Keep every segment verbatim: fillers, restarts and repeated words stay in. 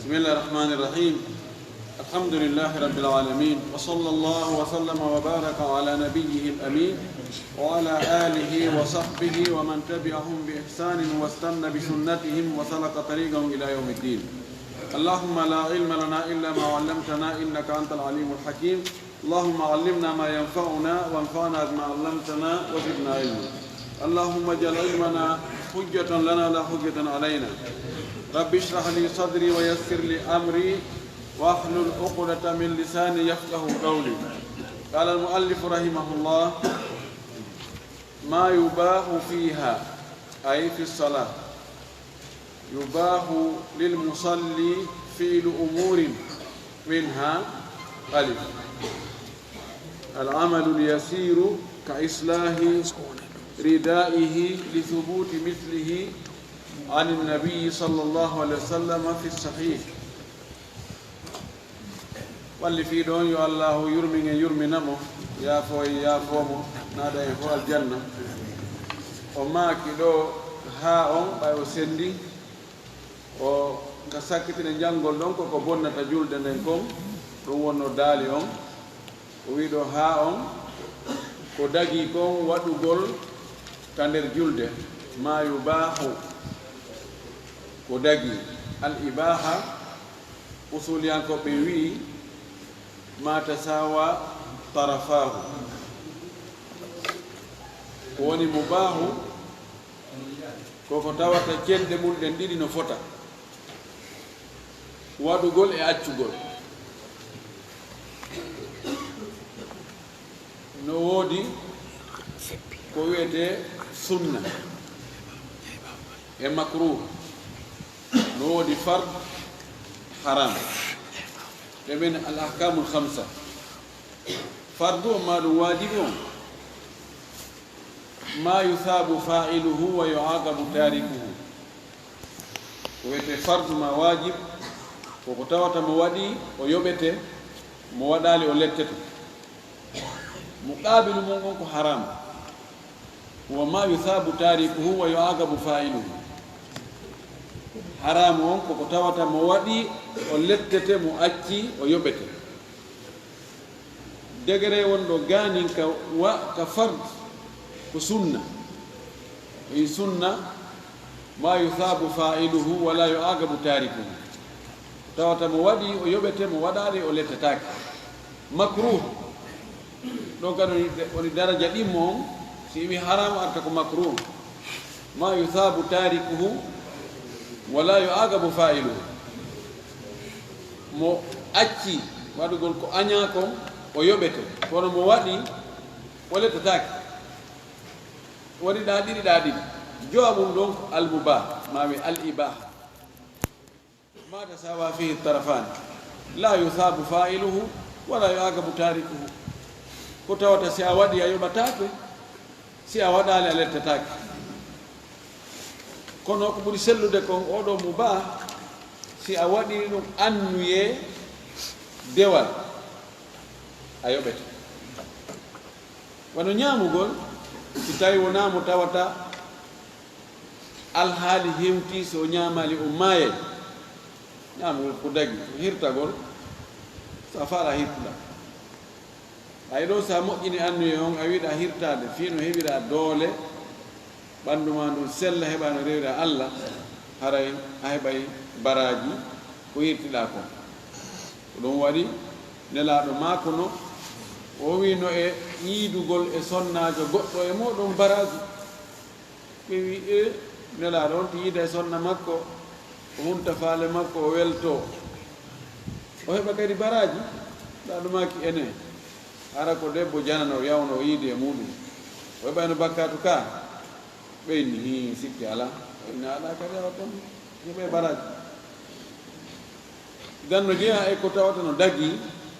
بسم الله الرحمن الرحيم. الحمد لله رب العالمين، وصلى الله وسلم وبارك على نبيه الأمين وعلى آله وصحبه ومن تبعهم بإحسان واستن بسنتهم وسلك طريقهم إلى يوم الدين. اللهم لا علم لنا إلا ما علمتنا إنك أنت العليم الحكيم. اللهم علمنا ما ينفعنا وانفعنا بما علمتنا وزدنا علما. اللهم اجعل علمنا حجة لنا لا حجة علينا. رب اشرح لي صدري ويسر لي أمري واحلل عقدة من لساني يفقه قولي. قال المؤلف رحمه الله: ما يباح فيها، أي في الصلاة. يباح للمصلي فعل أمور منها: ألف، العمل اليسير كإصلاح ردائه لثبوت مثله عن النبي صلى الله عليه وسلم في الصحيح. Walli fii ɗoon, yo Allaahu yurmin en, yurmina mo, yaafoo en, yaafoo mo, naada en fof aljanna. O maaki ɗo haa on, ɓay o senndi, o ka sakkitine njanngol ɗon, koko bonnata julde nden kon, ɗum wonno daali on. O wii ɗo haa on, ko dagii kon waɗugol ka nder julde, ma yubaahu, ko dagii, al ibaaha, usuliyankooɓe wi'i, ma tasawa tarafaahu. Ko woni mubaahu, koko tawata cenɗe mum ɗen ɗiɗi no fota, waɗugol e accugol. No woodi ko wiyetee sunna e makruh, no woodi fard, haram. Ɓe men al ahkamul khamsa. Fardu on maa ɗum waajibi on, ma yuthabu fa'iluhu wa yu'aqabu tarikuhu. Ko wiyetee fardu maa waajib, ko ko tawata mo waɗi o yoɓete, mo waɗaali o lettete. Muqaabilu mum on ko haram. Wa ma yuthabu tarikuhu wa yu'aqabu fa'iluhu. Haramu on ko ko tawata mo waɗi o lettete, mo acci o yoɓete. Degere wonɗo gaanin ka wa-, ka fard ko sunna. E sunna, ma yuthabu fa'iluhu wa la yu'aqabu tarikuhu. Tawata mo waɗi o yoɓete, mo waɗaali o lettetaake. Makruh. Ɗon kadi woni, woni daraja ɗimmo on, si wi haram arta ko makruh. Ma yuthabu tarikuhu wa la yu'aqabu fa'iluhu. Mo acci waɗugol ko añaa kon, o yoɓete. Kono mo waɗi, o lettetaake. Woni ɗa ɗiɗi, ɗa ɗiɗi. Jowa mum ɗon ko al mubah, ma wi al ibaha. Ma tasawa fihi tarafani. La yuthabu fa'iluhu, wa la yu'aqabu tarikuhu. Ko tawata si a waɗi a yoɓataake, si a waɗaali a lettetaake. Kono ko ɓuri sellude kon, oɗo mubah, si a waɗi ɗum annuyee dewal, a yoɓete. Wano ñaamugol, si tawi wonaa mo tawata alhaali hewtii, so o ñaamaali o maayay, ñaamugol ko dagi, hirtagol, so a faala hirtuɗa. Hay ɗon, so a moƴƴini annuye on, a wiɗa hirtaade, fii no heɓira doole, ɓanndu maa ndun sella, heɓa no rewira Alla, haray a heɓay baraaji ko hirtiɗaa kon. Ko ɗum waɗi Nelaaɗo maako no, o wiino e yiidugol e sonnaajo goɗɗo e mooɗon baraaji. Ɓe wi, e, Nelaaɗo on to yiida e sonna makko, o hunta faale makko, o weltoo. O heɓa kadi baraaji. Nelaaɗo maaki, ene, hara ko debbo janano, yawno, o yiidi e muuɗum. O heɓayno bakkaatu ka? Ɓe inni, hii, sikke alaa. O inni, alaa kadi, awa kon heɓay baraaji. Idan no jeyaa e ko tawata no dagii,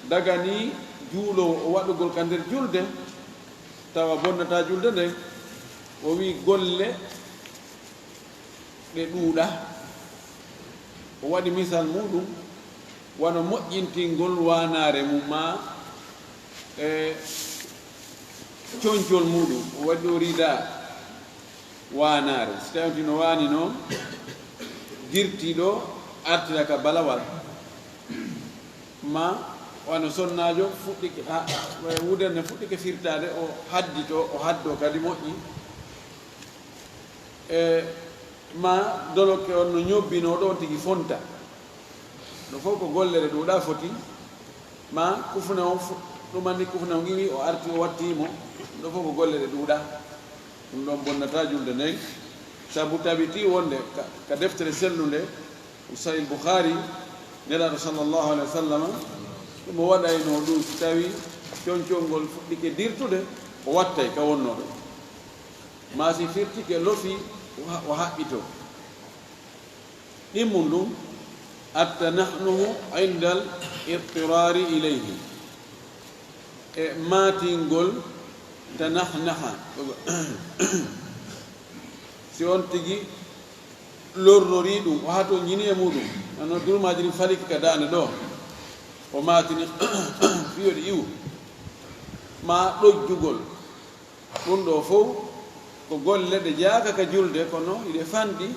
daganii juuloowo o waɗugol ka nder julde, tawa bonnataa julde nden, o wi'i golle ɗe ɗuuɗa. O waɗi misal muuɗum, wano moƴƴintingol waanaare mum, maa e concol muuɗum, o waɗi ɗo ridaa waanaare. Si tawii on tino waani noon, dirtii ɗo, artira ka balawal, ma wano sonnaajo fuɗɗike, ha, wudere nde fuɗɗike firtaade, o haddito, o haddo kadi moƴƴi. E ma dolokke on no ñobbinoo ɗon tigi fonta. Ɗo fof ko gollere ɗuuɗa foti, ma kufune on fu-, ɗum anndi kufune on iwi, o arti, o watti mo. Ɗo fof ko gollere ɗuuɗa. Ɗum ɗon bonnata julde nden, sabu tabiti wonde ka, ka deftere sellunde, Sahih Bukhari, Nelaaɗo sallallahu alaihi wa sallam, ɗum o waɗayno ɗum, si tawi concol ngol fuɗɗike dirtude, o wattay ka wonnoo ɗon. Ma si firtike lofi, o ha-, o haɓɓito. Ɗimmun ɗum, at-tanahnuhu indal ittirari ilayhi. E maatingol tanahnaha. Si on tigi lornori ɗum, o hato ñini e muɗum, no durmaaji ɗin faliki ka daande ɗo, o maatini fiyoɗi iwu, ma ɗojjugol. Ɗum ɗo fow ko golle ɗe jaaka ka julde, kono hiɗe fanɗi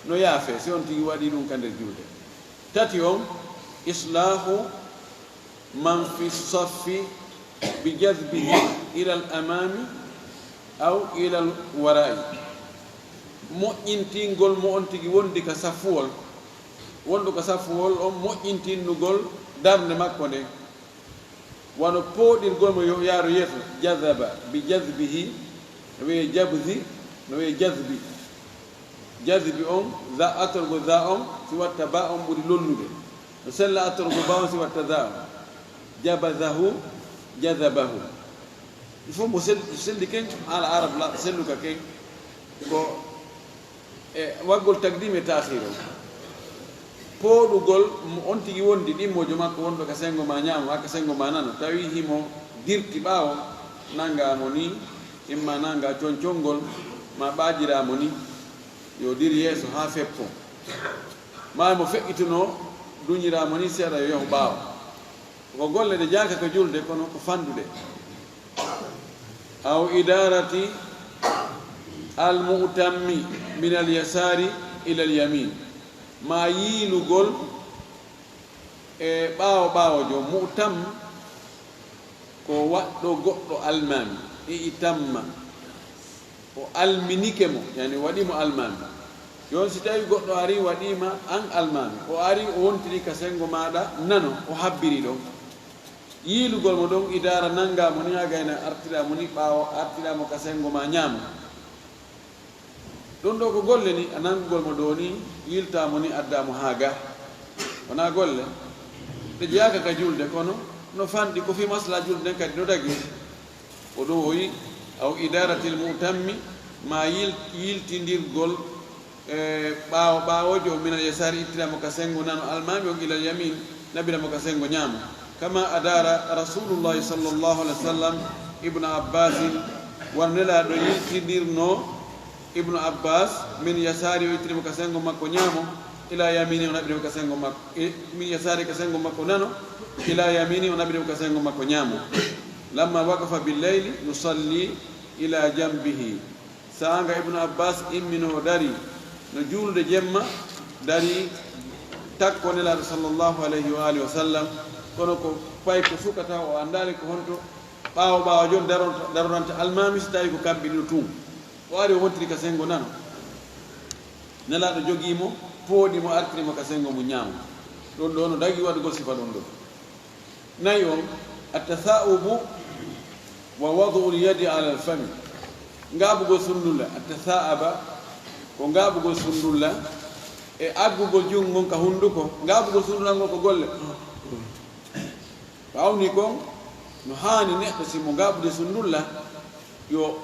no yaafe si on tigi waɗi ɗum ka nder julde. Tati on, islahu man fi saffi bi jazbihi ila al amami aw ila al wara'i. Moƴƴintingol mo on tigi wondi ka saffuwol, wonɗo ka saffuwol on, moƴƴintinnugol darnde makko nden. Wano pooɗirgol mo yo yaaro yeeso, jazaba, bi jazbihi, no wiye jabzi, no wiye jazbi. Jazbi on, za, atorgo za on, si watta ba on ɓuri lollude. No sella atorgo ba on, si watta za on. Jabazahu, jazabahu. Il faut mo sel-, selli ken, haala arab la, selluka ken. Ko e waggol takdim e taakhir o. Pooɗugol mo on tigi wondi ɗimmoojo makko wonɗo ka sengo ma ñaamo, haa ka sengo ma nano, tawi himo dirti ɓaawo, nanga mo ni, imma nanga concongol, ma ɓaajira mo ni, yo dir yeeso haa feppo. Ma mo feƴƴituno, duñira mo ni seeɗa yo yahu ɓaawo. Ko golle ɗe jaaka ko julde, kono ko fanɗuɗe. Aw idarati al mu'tammi min al yasari ila al yamin. Ma yiilugol e ɓaawo ɓaawojo, mu'tam ko waɗɗo goɗɗo almaami, i'tamma. O alminike mo, yani waɗi mo almaami. Yon si tawi goɗɗo ari waɗima an almaami, o ari o wontiri ka sengo maɗa nano, o habbiri ɗon. Yiilugol mo ɗon idara nanga mo ni, ha gayna artira mo ni ɓaawo, artira mo ka sengo ma ñaamo. Ɗum ɗo ko golle ni, a nangugol mo ɗo ni, yilta mo ni, adda mo ha ga. Wona golle. Ɗe jeyaka ka julde, kono no fanɗi ko fi masla julde nden kadi no dagi. O ɗum o wi, aw idaratil mu'tammi, ma yil-, yiltindirgol, e, ɓaawo ɓaawojo, minal yasari, ittira mo ka sengo nano, almami on ilal yamin, nabira mo ka sengo ñaamo. Kama adara Rasulullahi sallallahu alaihi wasallam Ibnu Abbasin, wano Nelaaɗo yiltindirno Ibnu Abbas, min yasari, o ittiri mo ka sengo makko ñaamo, ila yamini, o naɓiri mo ka sengo makko, e, min yasari, ka sengo makko nano, ila yamini, o naɓiri mo ka sengo makko ñaamo. Lamma waqafa bil layli yusalli ila jambihi. Saanga Ibnu Abbas immino o dari, no juulude jemma, dari takko Nelaaɗo sallallahu alayhi wa alihi wa sallam, kono ko pay ko sukata, o anndaali ko honto ɓaawo ɓaawo jon daronta, daroranta almaami si tawi ko kamɓe ɗiɗo tun. O ari o wontiri ka sengo nano. Nelaaɗo jogii mo, pooɗi mo, artiri mo ka sengo mum ñaamo. Ɗum ɗo no dagi waɗugol sifa ɗum ɗo. Nayi on, at-tasa'ubu wa wad'ul yadi ala al-fami. Ngaabugol sundulla, at-tasa'aba, ko ngaabugol sundulla e aggugol junngo ngon ka hunduko. Ngaabugol sundulla ngol ko golle. Ko awni kon, no haani neɗɗo si mo ngaabude sundulla, yo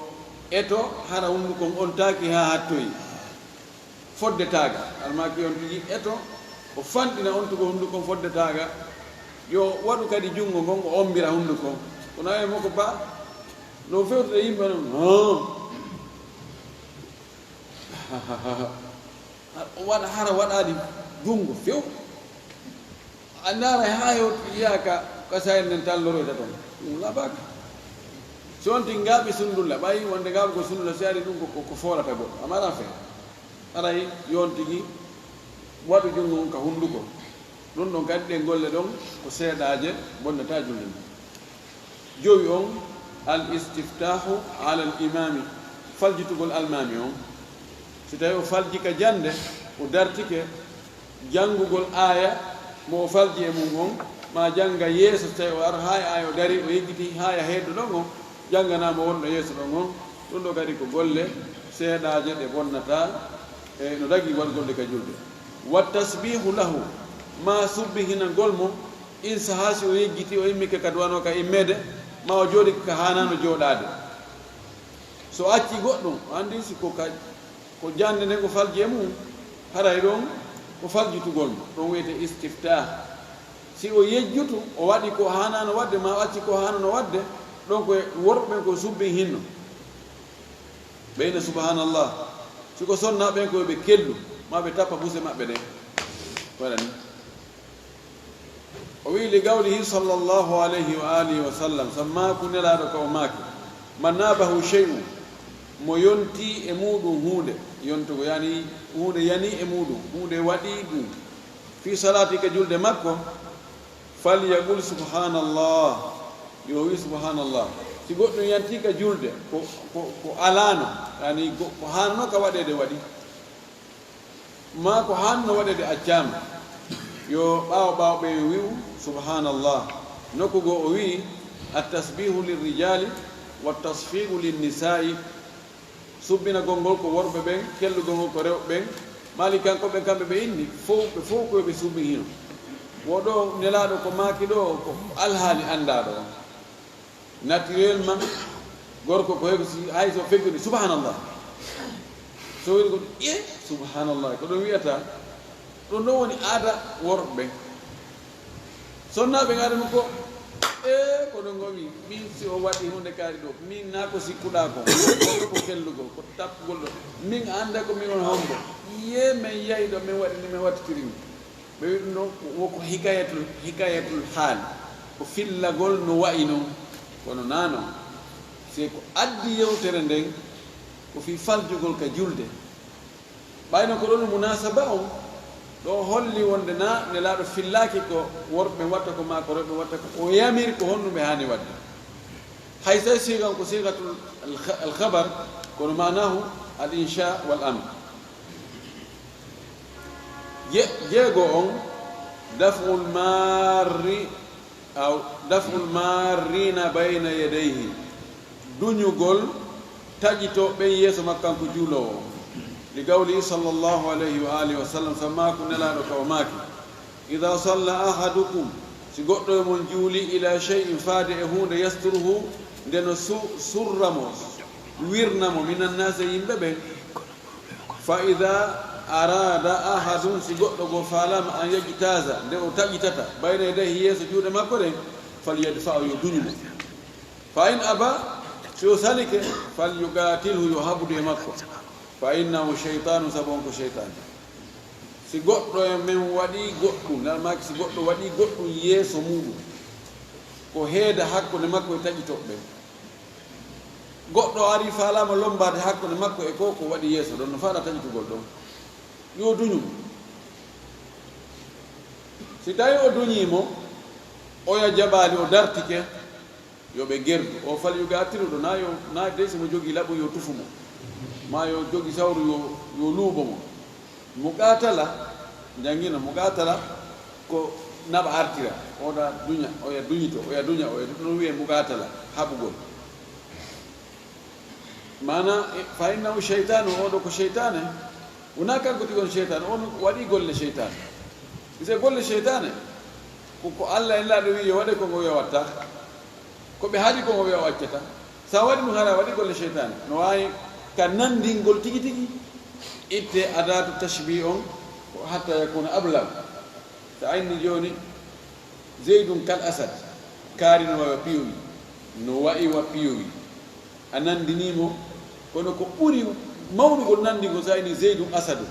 eto hara hunduko on ontaaki haa hattoyi. Fodde taaga, almaaki on tigi eto, o fanɗina on tugo hunduko on fodde taaga, yo waɗu kadi junngo ngon, o ommbira hunduko on. Kono awe mo ko ba, no fewtude yimɓe non, hon. O waɗa hara waɗaali junngo few. A ndaara haa hewti yiyaka ka sayel nden talloroyta ton. Ɗum labaka. Si on tigi ngaaɓi sundulla, ɓayi wonde ngaaɓugol sundulla, si ari ɗum ko, ko, ko foolata goɗɗo. A mara fe. Aray yon tigi Waɗu junngo on ka hunnduko. Ɗun ɗon kadi, ɗen golle ɗon ko seeɗaaje, bonnataa julde nden. Jowi on, al istiftaahu ala al imaami, faljitugol almaami on. Si tawi o falji ka jannde, o dartike, janngugol aaya mo o falji e mun on, maa jannga yeeso, si tawi o ara haa e aaya o darii, o yejjiti haa e heddo ɗon on, jannganaa mo wonɗo yeeso ɗon on. Ɗun ɗoo kadi ko golle seeɗaaje ɗe bonnataa, e no dagii waɗugol ɗe ka julde. Wa tasbiihu lahu, maa subbihinagol mo, in sahaa si o yejjiti, o immike ka duwanoo ka immeede, maa o jooɗike ka haanaano jooɗaade. Si o acci goɗɗun, o anndii si ko ka, ko jannde nden o falji e mun, haray ɗon ko faljitugol mo, ɗon wi'etee istiftah. Si o yejjutu, o waɗi ko haanaano waɗde, maa o acci ko haanaano waɗde, ɗon ko worɓe ɓen ko subbihinno. Ɓe inna subhanallah. Si ko sonnaaɓe ɓen, ko yo ɓe kellu, maa ɓe tappa buse maɓɓe ɗen. Waɗani. O wi'i, li qawlihi sallallahu alayhi wa alihi wa sallam, sammaaku Nelaaɗo ka o maaki, man naabahu shay'un, mo yontii e muuɗun huunde, yontugo, yani huunde yanii e muuɗun, huunde waɗii ɗun, fi salaati, ka julde makko, falyaqul subhanallah, yo o wi' subhanallah. Si goɗɗun yantii ka julde, ko, ko, ko alaano, yani ko, ko haanno ka waɗeede waɗi, maa ko haanno waɗeede accaama, yo ɓaawo ɓaawo ɓen wi'u subhanallah. Nokku goo o wi'i, at-tasbihu lirrijali, wat-tasfiqu linnisa'i. Subbinagol ngol ko worɓe ɓen, kellugol ngol ko rewɓe ɓen. Maali kanko ɓen kamɓe ɓe inni, fow, ɓe fow ko yo ɓe subbin hino. Wo ɗoo Nelaaɗo ko maaki ɗoo, ko alhaali anndaaɗo on. Naturellement, gorko ko heɓi si, hay so feggudi, subhanallah. So woni ko, e, subhanallah, ko ɗum wiyata, ɗum ɗon woni aada worɓe ɓen. Sonnaaɓe ngaɗa ɗum ko, e, ko ɗum ngomi, min si o waɗi huunde kaari ɗo, min naa ko sikkuɗaa ko, ko ko kellugol, ko tappugol ɗo, min annda ko min woni hombo. Ye min yahi ɗo, min waɗi ni, min wattitiri ni. Ɓe wi ɗum ɗon, wo ko hikayatul, hikayatul haal, ko fillagol no wayi non, kono naa non. Si ko addi yewtere nden, ko fii faljugol ka julde. Ɓayno ko ɗon munasaba on, ɗo holli wonde naa Nelaaɗo fillaaki ko worɓe watta ko maa ko rewɓe watta ko, o yamiri ko honɗum ɓe haani waɗde. Hay so siigan ko siigatul al-, al-khabar, kono maanaahu al-insha wal amr. Je-, jeego on, daf'ul marri, aw daf'ul marrina bayna yadayhi, duñugol taƴitooɓe ɓen yeeso makko, kanko juuloowo on. Li qawlihi sallallahu alayhi wa alihi wa sallam, sammaaku Nelaaɗo ka o maaki, "Idha salla ahadukum," si goɗɗo e mon juuli, "ila shay'in," faade e huunde, "yasturuhu," nde no su-, surra mo, wirna mo, "minan naasi," e yimɓe ɓen, "fa idha arada ahadun," si goɗɗo goo faalaama, "an yajtaza," nde o taƴitata, "bayna yadayhi," yeeso juuɗe makko ɗen, "falyadfa'hu," yo duñu mo. "Fa in aba," si o salike, "falyuqatilhu," yo haɓudu e makko. "Fa innahu shaytanu," sabu on ko shaytaani. Si goɗɗo e men waɗii goɗɗum, ngal maaki si goɗɗo waɗii goɗɗum yeeso muuɗum, ko heeda hakkunde makko e taƴitooɓe ɓen. Goɗɗo arii faalaama lommbaade hakkunde makko e ko, ko waɗi yeeso ɗon, no faala taƴitugol ɗon, yo duñu mo. Si tawii o duñii mo, oya jaɓaali, o dartike, yo ɓe gerdu. O falyuqatilhu ɗo, naa yo, naa dey si mo jogii laɓu, yo tufu mo. Maa yo jogii sawru, yo, yo luubo mo. Muqaatala, njanngino, muqaatala ko naɓa artira. Oɗa duña, oya duñito, oya duña, oya duña, ɗum wiyee muqaatala, haɓugol. Maanaa, e, "fa innahu shaytanu," oo ɗoo ko seytaane. Wonaa kanko tigi on seytaane, on waɗii golle seytaane. Mise golle seytaane, ko, ko Alla e Nelaaɗo wi'i yo waɗe, ko ngo wi'a watta. Ko ɓe haɗi, ko ngo wi'a o accata. Sa waɗi ɗum, hara waɗi golle seytaane. No waawi ka nanndingol tigi tigi, itte adaatu tashbih on, ko hatta yakuna ablag. Sa inni jooni, "Zeydun kal asad," kaari no wa'i wa piyowi, no wa'i wa piyowi. A nanndinii mo, kono ko ɓuri mawnugol nanndingol, sa inni, "Zeydun asadu,"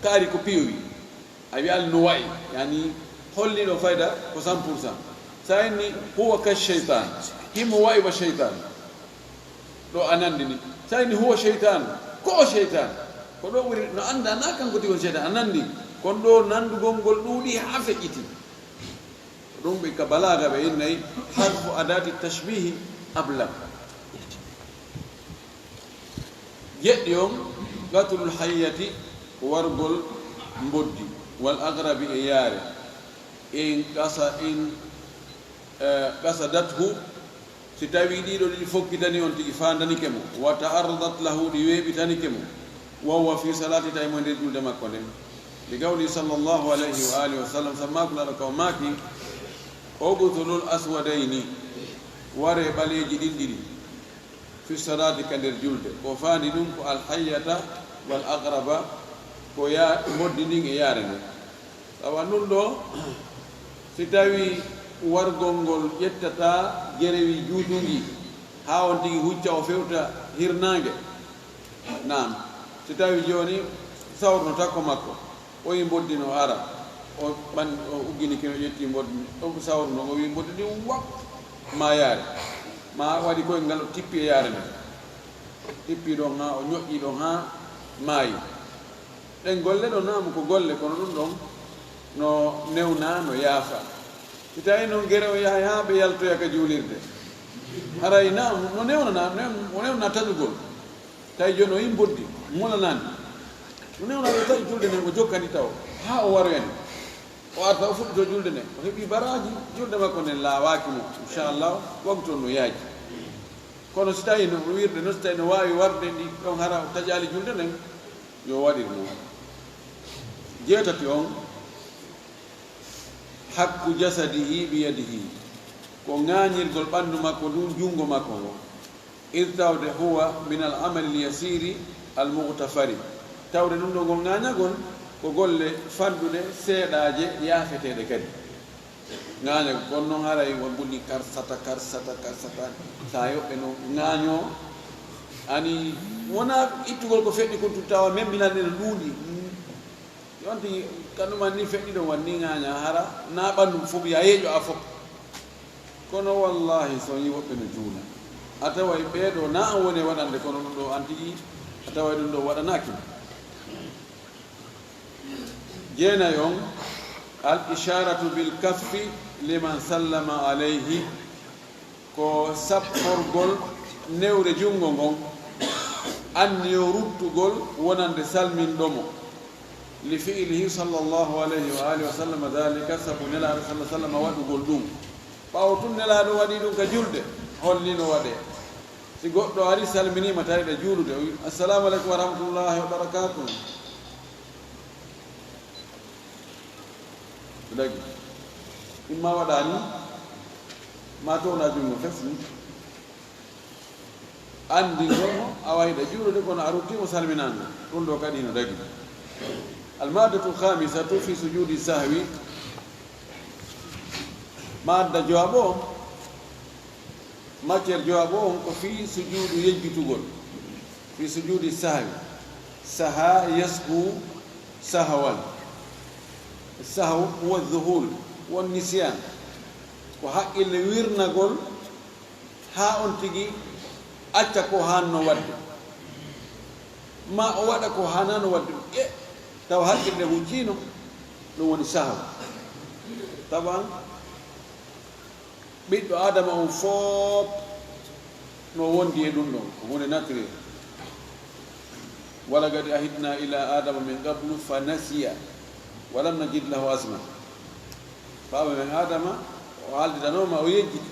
kaari ko piyowi. A wi'aali no wa'i, yani holli ɗo fayda ko cent pour cent. Sa inni, "Huwa ka shaytan," himo wa'i wa shaytan. Ɗo a nanndini. Sa inni, "Huwa shaytan," ko o shaytan. Ko ɗo ɓuri, no annda na kanko tigi on shaytan, a nanndi. On ɗo nanndugol ngol ɗuuɗi haa feƴƴiti. Ɗum ɓe ka balaaga ɓe innay hadfu adaati tashbihi ablag. Jeɗɗi on, qatlul hayyati, wargol mboddi, wal agrabi e yaare, in qasa-, in, eh, qasadathu, si tawii ɗiɗo ɗiɗi fokkitani on tigi faandanike mo, wa ta'arradat lahu, ɗi weeɓitanike mo, wa huwa fi salati, tawi mo e nder julde makko nden. Li qawli sallallahu alayhi wa alihi wa sallam, sammaaku laɗo ka o maaki, uqtulul aswadayni, waree ɓaleeji ɗin ɗiɗi. Fi salaati, ka nder julde. Ko faandi ɗum ko alhayyata wal aqraba, ko ya-, mboddi ndin e yaare nden. Awa ndun ɗo, si tawii wargol ngol ƴettataa gerewi juutungi, haa on tigi hucca o fewta hirnaange. Naam, si tawii jooni sawruno takko makko, o yi mboddi no ara, o ɓan-, o uggini kino, ƴetti mboddi, o sawruno, o wi mboddi ndi wap, ma yaare, ma waɗi koye ngal, o tippi e yaare nden, tippi ɗon haa o ñoƴƴi ɗon haa maayi. Ɗen golle ɗo, naam, ko golle, kono ɗum ɗon no newna, no yaafa. Si tawii noon gere o yahay haa ɓe yaltoya ka juulirde, haray naam, no newna, na-, no, o newna taƴugol. Tawi jooni o yi mboddi, mulanani. O newna ɗo tawi julde nden, o jokkani taw, haa o waroyani. O arta, o fuɗɗito julde nden, o heɓi baraaji, julde makko nden laawaaki mo, inchallah, waktu on no yaaji. Kono si tawi no wirde non, si tawi no waawi warde ndi ɗon, hara o taƴaali julde nden, yo waɗir mo. Jeetati on, hakku jasadihi biyadihi, ko ŋaañirgol ɓanndu makko ndun junngo makko ngo. Id tawde huwa min al amali al yasiri al mughtafari. Tawde ɗum ɗo ngol ŋaañagol ko golle fanɗuɗe seeɗaaje yaafeteeɗe kadi. Ŋaañagol kon noon haray won bulli karsata, karsata, karsata. Sa yoɓɓe no ŋaañoo, ani wona ittugol ko feƴƴi kon tun tawa membilande no ɗuuɗi. Yonti kanuma ni feƴƴi ɗo wanni ŋaaña hara na ɓanndu fof ya yeeƴo a fof. Kono wallahi so yi woɓɓe no juula. A taway ɓee ɗo na an woni e waɗande kono ɗum ɗo an tigi a taway ɗum ɗo waɗanaaki. Jeenay on, al isharatu bil kaffi liman sallama alayhi. Ko sapporgol newre junngo ngon, anniyo ruttugol wonande salminɗo mo, li fi'lihi sallallahu alayhi wa alihi wa sallam dhalika, sabu Nelaaɗo sallallahu alayhi wa sallam waɗugol ɗum. Ɓaawo tun Nelaaɗo waɗi ɗum ka julde, holli no waɗee. Si goɗɗo ari salminiima tawi ɗa juulude, o wi, "Assalamu aleykum wa rahmatullahi wa barakatuh." Dagi. Imma waɗaani, ma towna junngo fes ni. Anndi ngol mo, a wayda juulude kono a rutti mo salminaango. Ɗum ɗo kadi no dagi. Almaddatu khamisatu fi sujudi sahwi. Madda jowaɓo on, matière jowaɓo on ko fi sujudu yejjitugol. Fi sujudi sahwi. Saha yashu sahawan. Sahw huwa dhuhul, won nisyan. Ko haqqille wirnagol haa on tigi acca ko haanno waɗde. Ma o waɗa ko haanano waɗde. E, tawa haqqille hucciino, ɗum woni sahw. Taban, ɓiɗɗo Adama on fof no wondi e ɗum ɗon, ko huunde naturel. Walaqad ahidna ila Adama min qablu fa nasiya, wa lam najid lahu azma. Baaba men Adama, o haalditanooma, o yejjiti.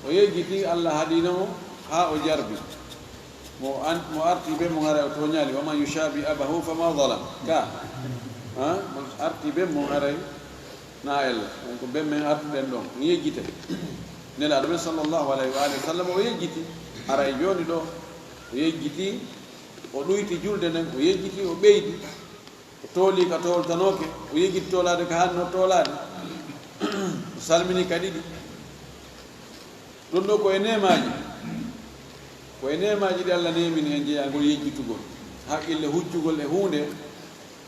O yejjiti, Allah haɗino mo haa o jarbi. Mo an-, mo arti be mo haray o tooñaali, wa man yushabi abahu fama zalam. Ka, ha? Mo arti be mo haray na ella. Donc, be men artuɗen ɗon, mi yejjite. Nelaaɗo men sallallahu alayhi wa alihi wa sallam, o yejjiti. Haray jooni ɗo, o yejjiti, o ɗuyti julde nden, o yejjiti, o ɓeydi. O tooli ka tooltanooke, o yejjiti toolaade ka haanno toolaade. O salmini ka ɗiɗi. Ɗum ɗo ko e neemaaji. Ko e neemaaji ɗi Allah neemini en jeyaa ngol yejjitugol. Haqqille huccugol e huunde,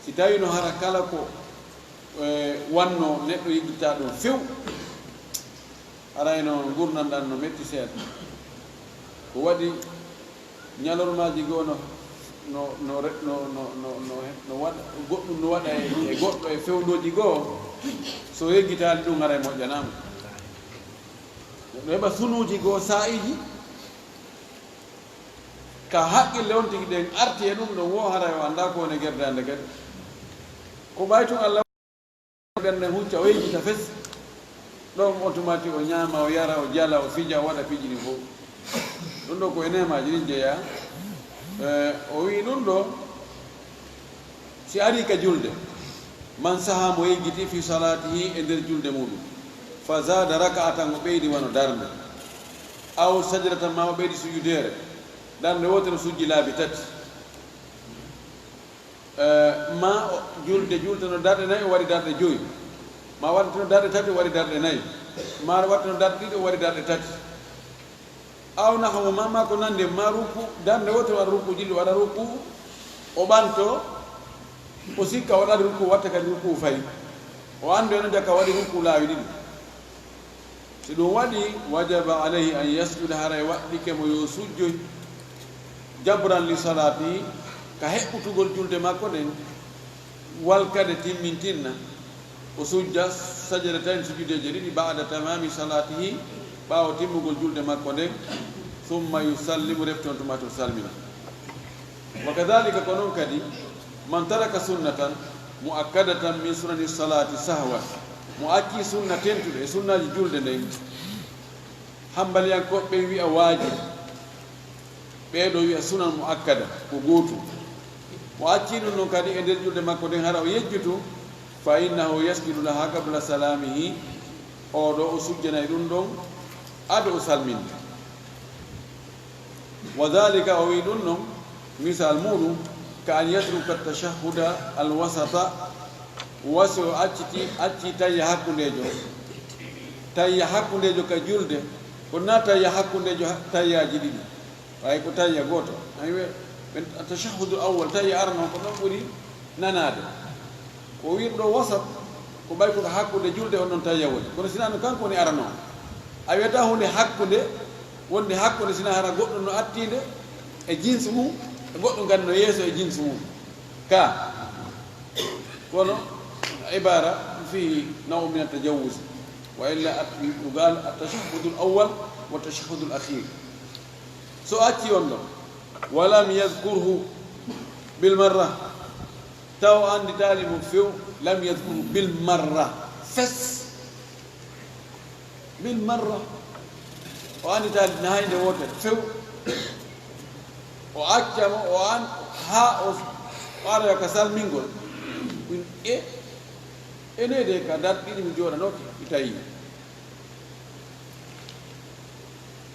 si tawii no hara kala ko, e, wanno neɗɗo yejjita ɗum few, arayno ngurndan ɗan no metti seeɗa. Ko waɗi ñalormaaji goo no no, no, re- no, no, no, no, no waɗa goɗɗum, no waɗa e, e goɗɗo e fewndooji goo, so yeggitaali ɗum, haray moƴƴanaama. Neɗɗo heɓa sunuuji goo saa'iiji, ka haqqille on tigi ɗen arti e ɗum ɗon woo, haray o anndaa ko woni gerdande kadi. Ko ɓay tun Allah ɓernde hucca, o yejjita fes. Ɗon automatique, o ñaama, o yara, o jala, o fija, o waɗa piiji ɗin fof. Ɗum ɗo ko e neemaaji ɗin jeyaa. Eh, o wi'i ɗum ɗo, si ari ka julde, man saha, mo yejjiti, fi salaatihi, e nder julde muɗum, fa zaada raka'atan, o ɓeydi wano darnde, aw sajdatan, ma o ɓeydi sujudeere, darnde wootere sujji laabi tati. Eh, ma o julde, julde no darɗe nayi, o waɗi darɗe joyi. Ma waɗtino darɗe tati, o waɗi darɗe nayi. Ma waɗtino darɗe ɗiɗi, o waɗi darɗe tati. Aw nahwu ma, ma ko nandi, ma ruku, darnde wootere waɗa ruku, jilli waɗa ruku, o ɓanto, o sikka o waɗa ruku, watta kadi ruku fayi. O anndi on jaka waɗi ruku laawi ɗiɗi. Si ɗum waɗi, wajaba alayhi an yasjuda, haray waɗɗike mo yo sujjoy, jabran li salaatihi, ka heɓɓutugol julde makko nden, wal kade timmintinna, o sujja sajadatayn, sujudeeje ɗiɗi, ba'da tamaami salaatihi, ɓaawo timmugol julde makko nden, summa yusallimu, refti on tuma to salmina. Wa kadhalika, ko non kadi, man taraka sunnatan mu'akkadatan min sunani salaati sahwan, mo acci sunna tentuɗo e sunnaaji julde nden, Hanbaliyankooɓe ɓen wi'a waajib, ɓee ɗoo wi'a sunan mu'akkada, ko gootum. O acci ɗum ɗon kadi e nder julde makko nden, hara o yejjutu, fa innahu yasjudu laha qabla salaamihi, oo ɗoo o sujjanay ɗum ɗon ado o salminde. Wa dhalika, o wi'i ɗum non, misal muɗum, ka an yatruka tashahhuda al wasata, wa si o acciti, acci tayya hakkundeejo. Tayya hakkundeejo ka julde, ko na tayya hakkundeejo ha-, tayyaaji ɗiɗi, ɓay ko tayya gooto. Aywa, ɓen tashahhudul awwal, tayya arano, ko ɗon ɓuri nanaade. Ko wirɗo wasat, ko ɓay ko hakkunde julde on ɗon tayya woni. Kono sinaa no kanko woni arano. A wiyata huunde hakkunde, wonde hakkunde sinaa hara goɗɗum no attiinde e jinsi mum, e goɗɗum kadi no yeeso e jinsi mum. Ka, kono ibara fihi naw'un min at-tajawuz. Wa illa at-, yuqal at-tashahhudul awwal wa at-tashahhudul akhir. So acci on ɗon, wa lam yadhkurhu bil marra, taw annditaali mo few, lam yadhkurhu bil marra, fes, bil marra, o annditaali na haynde wootere few, o acca mo, o an, haa o, o aroya ka salmingol. Ɗum e, ene de ka darɗe ɗiɗi mi jooɗanooke, mi tawi.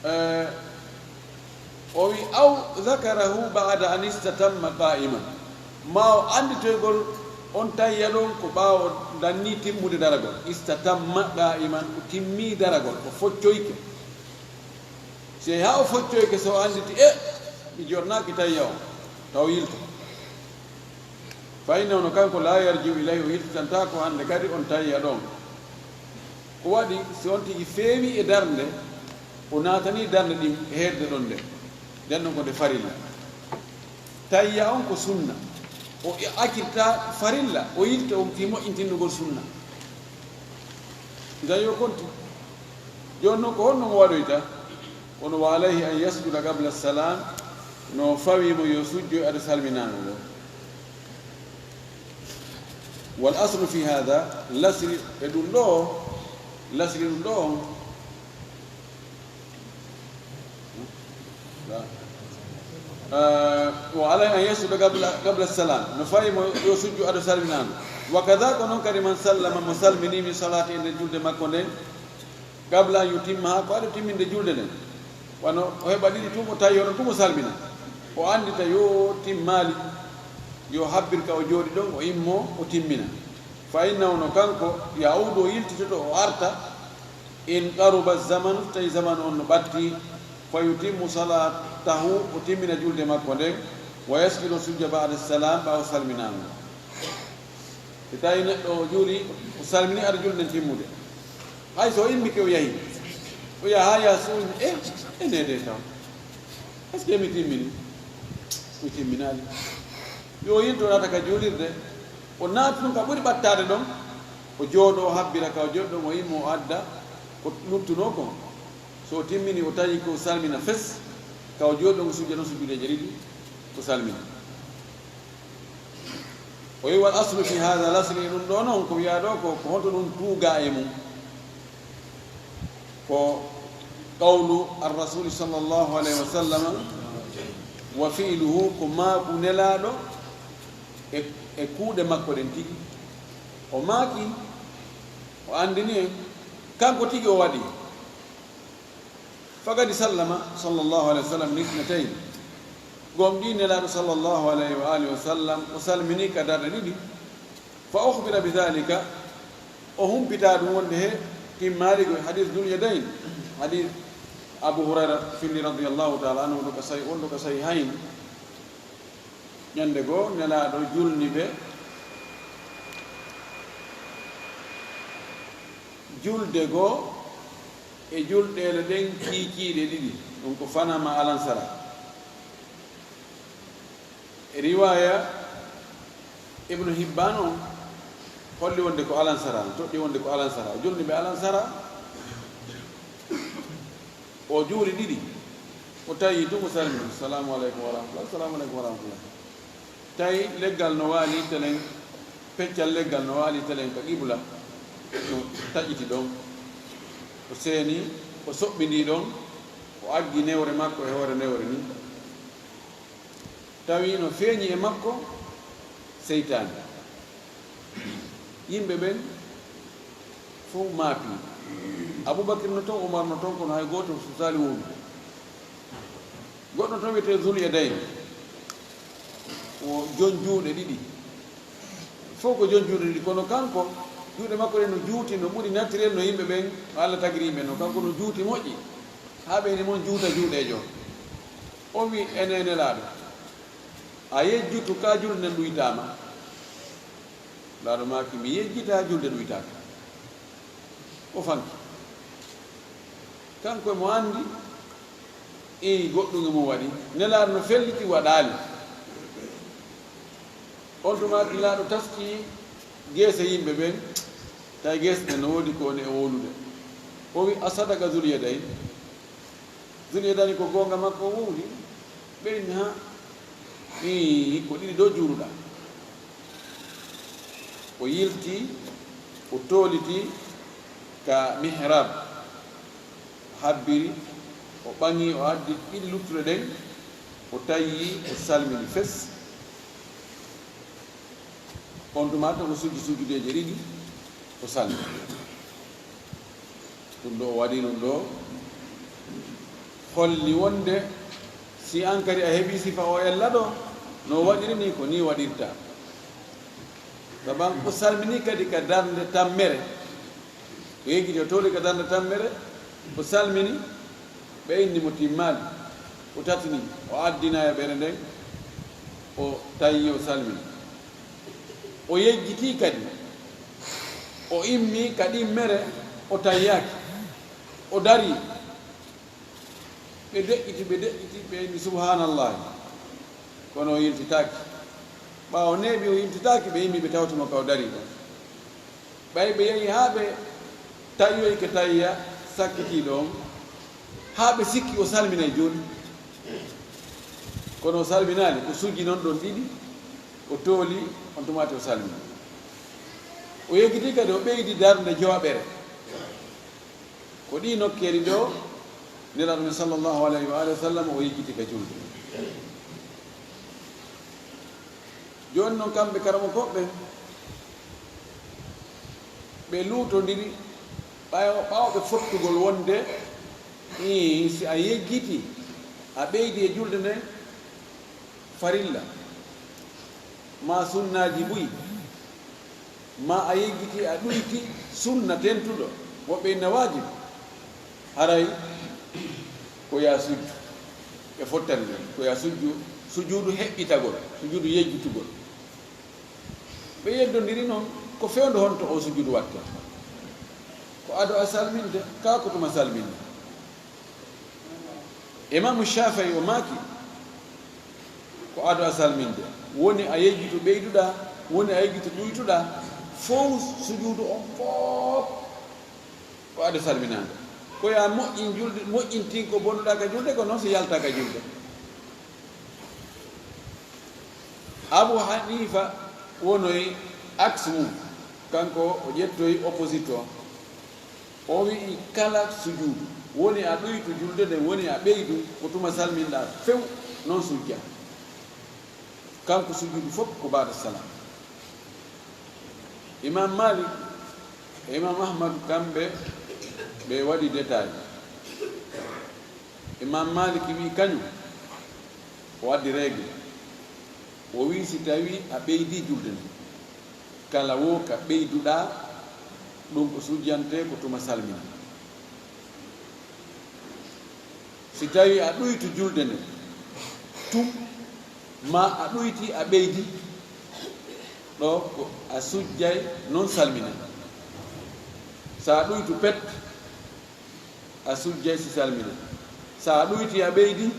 Eh, o wi, "Aw dhakarahu ba'da an istatamma qa'iman." Ma o annditoygol on tayya ɗon ko ɓaawo danni timmude daragol. Istatamma qa'iman, o timmi daragol, o foccoyke. Sey haa o foccoyke, so o annditi, "E, mi jornaaki tayya on," taw yilto. Fa innahu, no kanko, la yarji'u ilayhi, o yiltitantaako hannde kadi on tayya ɗon. Ko waɗi, si on tigi feewi e darnde, o naatanii darnde ɗin e heerde ɗon nde, nden non ko nde farilla. Tayya on ko sunna. O accirta farilla, o yilta, o fii moƴƴintinnugol sunna. Idan yo konti. Jooni non ko honno mo waɗoyta? Kono wa alayhi an yasjuda qabla salam, no fawi mo yo sujjo ado salminaango ngo. Wal aslu fi hada, lasli e ɗum ɗo, lasli ɗum ɗo on, ah, wa alayhi an yasjuda qabla, qabla salam, no fawi mo yo sujjo ado salminaango. Wa kadha, ko non kadi, man sallama, mo salmini, min salati, e nder julde makko nden, qabla an yutimmaha, ko ado timminde julde nden. Wano o heɓa ɗiɗi tun, o tawi hono tun o salmina. O anndita yo timmaali, yo habbir ka o jooɗi ɗon, o immo, o timmina. Fa innahu, no kanko, ya'udu, o yiltitoto, o arta, in qaruba zamanu, so tawi zamanu on no ɓatti, fa yutimmu salatahu, o timmina julde makko nden, wa yasjudu, o sujja ba'da salam, ɓaawo salminaango. Si tawi neɗɗo o juuli, o salmini, ado julde nden timmude. Hay so o immike o yahi, o yaha haa yaha suuɗi, e, e nde de taw. Est-ce que mi timmini? O timminaali. Yo yilto naata ka juulirde, o naati ɗum ka ɓuri ɓattaade ɗon, o jooɗoo, o habbira ka o jooɗi ɗon, o immo, o adda ko luttunoo kon. So o timmini, o tawi ko salmina fes, ka o jooɗi ɗon, o sujja ɗon sujuudeeje ɗiɗi, o salmini. O wi'i, "Wal aslu fi haadha al asli", ɗum ɗoo noon, ko wi'aa ɗoo ko, ko honto ɗum tuugaa e mum? Ko qawlu ar-Rasuuli sallallahu alayhi wa sallam wa fi'luhu, ko maaku Nelaaɗo e, e kuuɗe makko ɗen tigi. O maaki, o anndini en, kanko tigi o waɗi. Faqad sallama sallallahu alayhi wa sallam li ithnatayn. Gomɗii Nelaaɗo sallallahu alayhi wa alihi wa sallam, o salminii ka darɗe ɗiɗi. Fa ukhbira bi dhalika, o humpitaa ɗum wonde he timmaali ko hadis Dhul Yadayn, hadis Abu Hurayra filli radiyallahu ta'ala anhu, wonɗo ka sahih, wonɗo ka Sahihayn. Ñande goo Nelaaɗo julni ɓe julde goo e julɗeele ɗen kiikiiɗe ɗiɗi, ɗum ko fanama alansara. E riwaaya Ibnu Hibbaan on holli wonde ko alansara, toɗɗi wonde ko alansara. O julni ɓe alansara, o juuli ɗiɗi, o tawi tun o salmini, "Salaamu aleykum wa rahmatullah, salaamu aleykum wa rahmatullah." Tawi leggal no waali telen, peccal leggal no waali telen ka qibla, no taƴiti ɗon. O seeni, o soɓɓindii ɗon, o aggi newre makko e hoore newre ni. Tawi no feeñi e makko seytaane. Yimɓe ɓen fof maapi. Abubakar no ton, Umar no ton, kono hay gooto susaali wowlude. Goɗɗo ton wiyetee Zul Yadayn, o jon juuɗe ɗiɗi. Fof ko jon juuɗe ɗiɗi, kono kanko, juuɗe makko ɗen no juuti, no ɓuri naturel no yimɓe ɓen, no Alla tagiri yimɓe non. Kanko no juuti moƴƴi, haa ɓeyni mon juuta juuɗeejo. O wi, "Ene Nelaaɗo, a yejjutu ka julde nden ɗuytaama?" Nelaaɗo maaki, "Mi yejjitaa, julde ɗuytaaka." O fanki. Kanko e mo anndi, ii, goɗɗum e mum waɗi. Nelaaɗo no felliti, waɗaali. On tuma Nelaaɗo taski geese yimɓe ɓen, tawi geese ɗen no woodi ko woni e wowlude. O wi, "A sadaka Zul Yadayn?" Zul Yadayn ko goonga makko o wowli. Ɓe inni, "Ha, ii, ko ɗiɗi ɗo juuluɗaa." O yilti, o tooliti ka mihrab, o habbiri, o ɓaŋi, o addi ɗiɗi luttuɗe ɗen, o tawi, o salmini fes. On tuma tan o sujji sujjudeeje ɗiɗi, o salmini. Ɗum ɗo o waɗi ɗum ɗo holli wonde si an kadi a heɓi sifa o ella ɗo, no o waɗiri ni, ko ni waɗirta. Saban o salmini kadi ka darnde tammere. O yeggiti, o tooli ka darnde tammere, o salmini, ɓe inni mo timmaali. O tatini, o addina e ɓere nden, o tawi, o salmini. O yejjiti kadi, o immi ka ɗimmere, o tayyaaki, o dari. Ɓe deƴƴiti, ɓe deƴƴiti, ɓe inni, "Subhaanallahi." Kono o yiltitaaki. Ɓaawo neeɓi, o yiltitaaki, ɓe immi, ɓe tawti mo ka o dari ɗon. Ɓay ɓe yehi haa ɓe taƴoyi ke tayya sakkitii ɗon, haa ɓe sikki o salminay jooni. Kono o salminaali, o sujji non ɗon ɗiɗi, o tooli, on tumaati o salmini. O yejjiti kadi, o ɓeydi darnde jowaɓere. Ko ɗii nokkeeli ɗo Nelaaɗo men sallallahu alayhi wa alihi wa sallam o yejjiti ka julde. Jooni non kamɓe karamokooɓe ɓen, ɓe luutondiri ɓaawo, ɓaawo ɓe fottugol wonde, ii, si a yejjiti, a ɓeydi e julde nden, farilla, maa sunnaaji buy, maa a yejjiti a ɗuyti sunna tentuɗo, woɓɓe inna waajib, haray ko yaa sujju. Ɓe fottani ɗum, ko yaa sujju, sujuudu heɓɓitagol, sujuudu yejjitugol. Ɓe yeddondiri non, ko fewndo honto o sujuudu watte. Ko ado a salminde, kaa ko tuma salminde. Imaamu Shaafi'i o maaki, Ko ado a salminde, woni a yejjito ɓeyduɗaa, woni a yejjito ɗuytuɗaa, fow sujuudu on fof ko ado salminaande. Ko ya moƴƴin julde, moƴƴintin ko bonnuɗaa ka julde, ko noon si yaltaa ka julde. Abu Hanifa wonoy aks mum, kanko o ƴettoy opposite o. O wi'i kala sujuudu, woni a ɗuytu julde nden, woni a ɓeydu, ko tuma salminɗaa few, noon sujja. Kanko sujuudu fof ko baada salam. Imam Malik e Imam Ahmadu kamɓe ɓe waɗi détail. Imam Malik wi'i kañum, o addi règle. O wi'i si tawi a ɓeydi julde nden, kala wo ka ɓeyduɗaa, ɗum ko sujjante ko tuma salmina. Si tawi a ɗuytu julde nden tum, ma a ɗuyti a ɓeydi, ɗo ko a sujjay noon salmina. Sa a ɗuytu pet, a sujjay si salmina. Sa a ɗuyti a ɓeydi,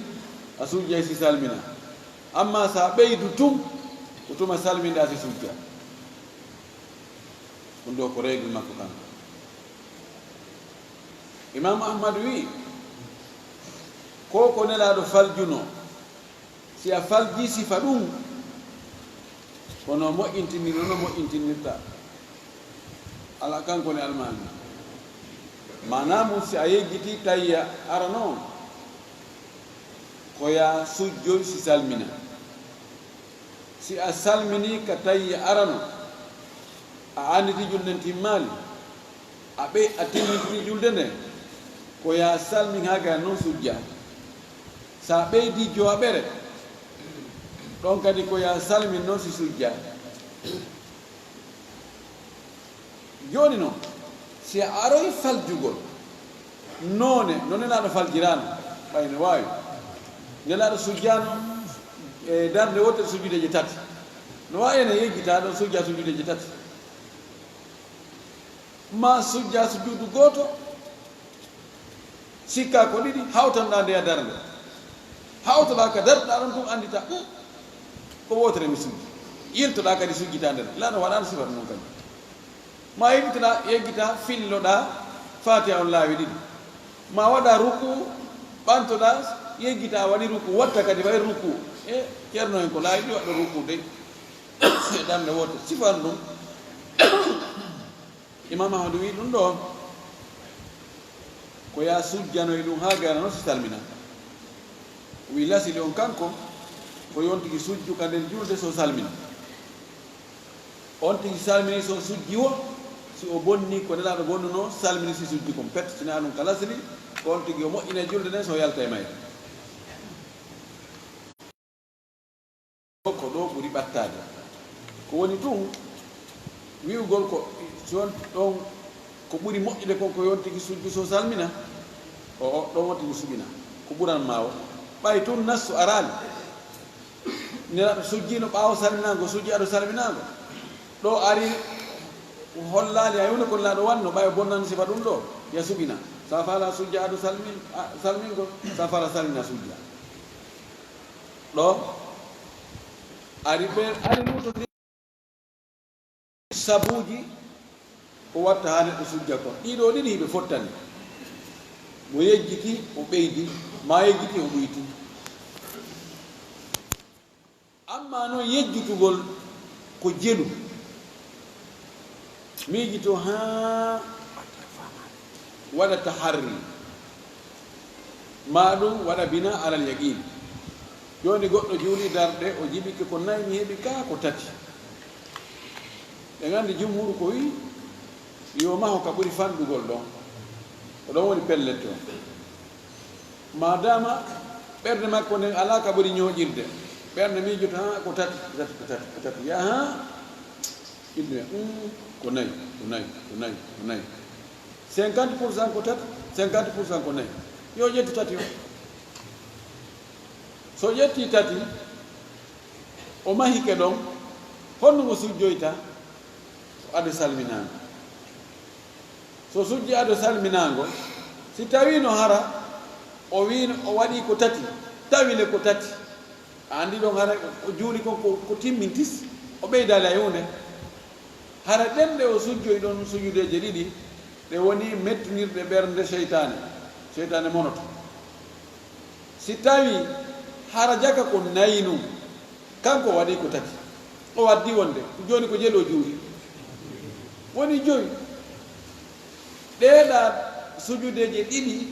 a sujjay si salmina. Amma sa a ɓeydu tum, ko tuma salminɗaa si sujja. Ɗum ɗo ko règle makko kanko. Imam Ahmad wi'i, ko ko Nelaaɗo faljunoo, si a faljii sifa ɗum, kono moƴƴintinir, no moƴƴintinirta. Ala kanko ne almaami. Maanaa mum, si a yejjitii tayya arano, ko yaa sujjoy si salmina. Si a salminii ka tayya arano, a annditi julde nden timmaali, a ɓey-, a timmintinii julde nden, ko yaa salmin haa gaya noon sujja. Sa ɓeydii jowaɓere, ɗon kadi ko yaa salmin noon si sujja. Jooni noon, si a aroy faljugol noone no Nelaaɗo faljiraano, ɓay no waawi. Nelaaɗo sujjaano e darnde wootere sujuudeeje tati. No waawi ene yejjita ɗon sujja sujuudeeje tati. Ma sujja sujuudu gooto, sikka ko ɗiɗi, hawtanɗaa nde a darnde. Hawtoɗaa ka darɗaa ɗon tun anndita, "Hmm, ko wootere mi sujji." Yiltoɗaa kadi sujjitaa nder. Laa no waɗaano sifata noon kadi. Ma yejjitoɗaa, yejjitaa, filloɗaa Faatiha on laawi ɗiɗi. Ma waɗaa ruku, ɓantoɗaa, yejjitaa, waɗi ruku, watta kadi fay ruku. E ceerno en ko laawi ɗi waɗɗo ruku dey. E darnde wootere, sifan ɗum. Imam Ahmadu wi'i ɗum ɗo, ko yaa sujjanoy ɗum haa gayna noon si salmina. O wi'i lasili on kanko, ko yon tigi sujju ka nder julde so salmini. On tigi salmini so sujji wo, si o bonni ko Nelaaɗo bonnunoo, salmini si sujji kon pet, sinaa ɗum ka lasili, ko on tigi o moƴƴina julde nden so yalta e mayre. Ko ɗo ɓuri ɓattaade. Ko woni tun, wi'ugol ko si on ɗon ko ɓuri moƴƴude kon ko yon tigi sujju so salmina, o, o, ɗon on tigi suɓina. Ko ɓuran ma o. Ɓay tun nassu araali. Nelaaɗo sujjiino ɓaawo salminaango, sujji ado salminaango. Ɗo ari hollaali hay huunde ko Nelaaɗo wanno, ɓay o bonnan sifa ɗum ɗo, ya suɓina. Sa fala sujja ado salmin-, a, salmingol, sa fala salmina sujja. Ɗo ari ɓe, ari luuto ndi sabuuji ko watta haa neɗɗo sujja kon. Ɗiɗo ɗiɗi hiɓe fottani. Mo yejjiti o ɓeydi, ma yejjiti o ɗuyti. Amma noon yejjitugol ko jelu. Miijito haa waɗa taharri. Ma ɗum waɗa bina alal yaqin. Jooni goɗɗo juuli darɗe, o jibike ko nayi, mi heɓi kaa ko tati. Ɓe nganndi jumhur ko wi'i, yo maho ka ɓuri fanɗugol ɗon. Ko ɗon woni pellet on. Maadaama ɓernde makko nden alaa ka ɓuri ñooƴirde, ɓernde miijoto, "Haa, ko tati, ko tati, ko tati, ko tati." Yaha, inne, "Mm, ko nayi, ko nayi, ko nayi, ko nayi." Cinquante pour cent ko tati, cinquante pour cent ko nayi. Yo ƴettu tati o. So ƴettii tati, o mahike ɗon, honno o sujjoyta? Ko ado salminaango. So sujji ado salminaango, si tawiino hara o wiino o waɗii ko tati, tawi le ko tati, A anndi ɗon hara o juuli kon ko, ko timmintis, o ɓeydaali hay huunde. Hara ɗen ɗe o sujjoyi ɗon sujudeeje ɗiɗi, ɗe woni mettinirɗe ɓernde seytaane, seytaane monoto. Si tawi hara jaka ko nayi nun, kanko o waɗi ko tati. O waddi wonde, jooni ko jelu o juuli. Woni joyi. Ɗee ɗa sujudeeje ɗiɗi,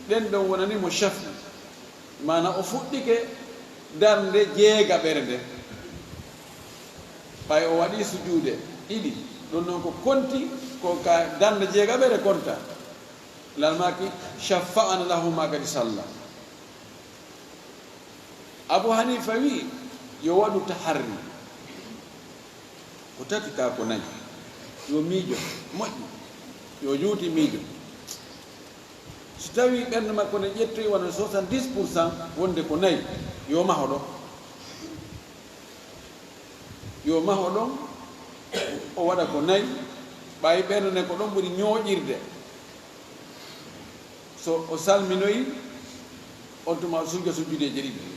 ɗen ɗon wonani mo shafi. Maana o fuɗɗike darnde jeegaɓere nde. Ɓay o waɗi sujuude ɗiɗi, ɗon non ko konti, ko ka darnde jeegaɓere konta. Lalmaaki, shaffa'ana lahu ma kadi salla. Abu Hanifa wi'i, yo waɗu taharri. Ko tati ka ko nayi. Yo miijo, moƴƴi. Yo juuti miijo. Si tawi ɓernde makko nde ƴettoyi wano soixante-dix pour cent wonde ko nayi, yo maho ɗon. Yo maho ɗon, o waɗa ko nayi, ɓay ɓernde nde ko ɗon ɓuri ñooƴirde. So o salminoyi, on tuma o sujja sujjudeeje ɗiɗi.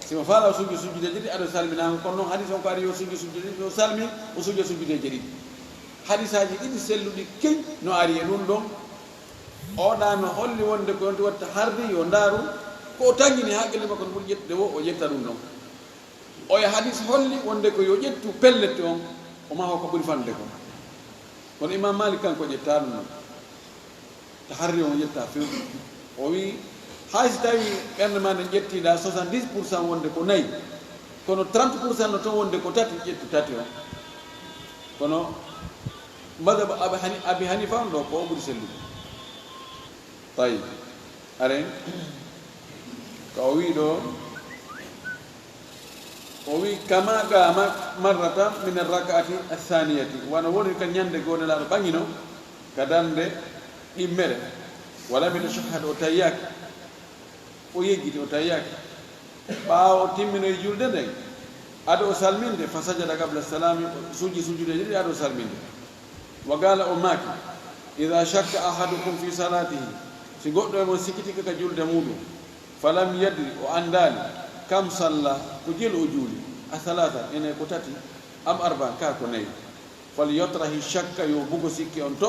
Si mo faala o sujja sujjudeeje ɗiɗi, ado salminaango, kono non hadis on ko ari yo sujja sujjudeeje ɗiɗi, o salmi, o sujja sujjudeeje ɗiɗi. Hadisaaji ɗiɗi selluɗi keñ no ari e ɗum ɗon. Oɗa no holli wonde ko yonti watta hardi yo ndaaru, ko o tangini haqqille makko no ɓuri ƴettude wo, o ƴetta ɗum ɗon. Oya hadis holli wonde ko yo ƴettu pellet on, o maho ko ɓuri fanɗude kon. Kono Imam Malik kanko ƴetta ɗum non. Taharri on ƴetta few. O wi, hay si tawi ɓernde ma nden ƴettiɗa soixante-dix pour cent wonde ko nayi, kono trente pour cent no ton wonde ko tati, ƴettu tati on. Kono madhab Abi Hani-, Abi Hanifa on ɗo ko o ɓuri sellude. Tayyib. Aren, ka o wi ɗo, o wi, "Kama qama marratan min arrak'ati athaniyati." Wano woni ka ñande goo Nelaaɗo ɓaŋino ka darnde ɗimmere. "Walam yatashahhad," o tayyaaki. O yejjiti, o tayyaaki. Ɓaawo o timminoyi julde nden, ado o salminde, fa sajada qabla salami, o sujji sujudeeje ɗiɗi ado o salminde. Wa qala, o maaki, "Idha shakka ahadukum fi salatihi," si goɗɗo e mon sikkitike ka julde muuɗum, "falam yadri," o anndaali, "kam salla," ko jelu o juuli, "a thalatha," ene ko tati, "am arba," ka ko nayi. "Falyatrahi shakka," yo bugo sikke on to,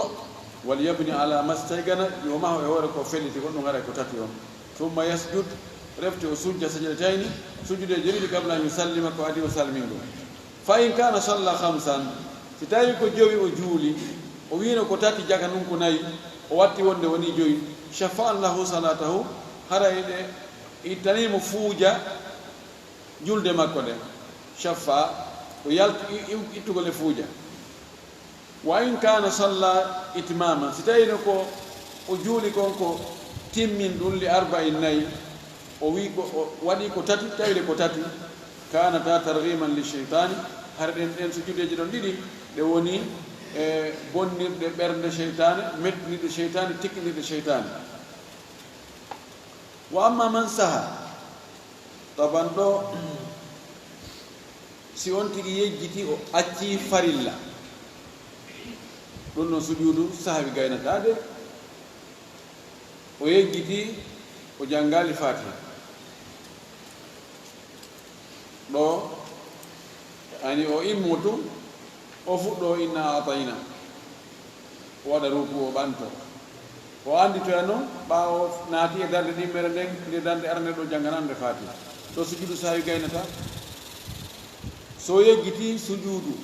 "walyabni ala mastayqana," yo maho e hoore ko felliti, ko ɗum haray ko tati on. "Thumma yasjud," refti o sujja sajadatayni, sujudeeje ɗiɗi, "qabla an yusallima," ko adi o salmingo. "Fa in kana salla khamsan," si tawi ko jowi o juuli, o wiino ko tati jaka nun ko nayi, o watti wonde woni joyi, "shafa'na lahu salatahu," haray ɗe ittanimo fuuja julde makko nde, shaffa, o yalti i-, i-, ittugol e fuuja. "Wa in kana salla itmama," si tawino ko o juuli kon ko timmin ɗum li arba'in nayi, o wi ko, o waɗi ko tati, tawde ko tati, "kanata targhiman li shaytani," hara ɗen, ɗen sujudeeji ɗon ɗiɗi, ɗe woni e bonnirde ɓernde seytaane, mettinirde seytaane, tikkinirde seytaane. "Wa amma man saha," taban ɗo, si on tigi yejjiti, o acci farilla, ɗum ɗon sujuudu sahwi gaynataade, o yejjiti, o janngaali Faatiha. Ɗo, ani o immo tun, o fuɗɗo inna a'tayna. O waɗa ruku, o ɓanto. O annditoya non, ɓaawo naati e darnde ɗimmere nden, nde darnde arande ɗo jannganande Faatiha. Ɗo sujuudu sahwi gaynata. So yejjiti sujuudu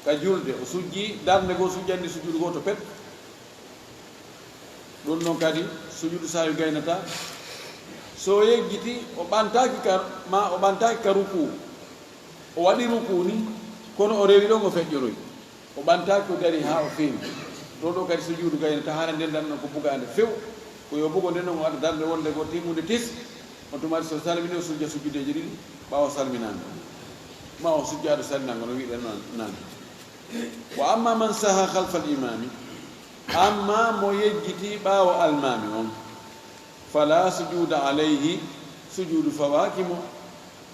ka julde, o sujji darnde goo, sujjandi sujuudu gooto pet. Ɗum ɗon kadi sujuudu sahwi gaynata. So yejjiti, o ɓantaaki ka, ma o ɓantaaki ka ruku. O waɗi ruku ni, kono o rewi ɗon o feƴƴoroy. O ɓantaaki, o dari haa o feewi. Ɗo ɗo kadi sujuudu gaynata, hara nden darnde ko bugaande few. Ko yo bugo nden non o adda darnde wonde ko timmunde tis. On tuma so salmini o sujja sujudeeje ɗiɗi, ɓaawo salminaango. Ma o sujjaado salminaango no wi'uɗen non, nan. "Wa amma man saha khalfal imami," amma mo yejjiti ɓaawo almaami on, "fala sujuda alayhi," sujuudu fawaaki mo,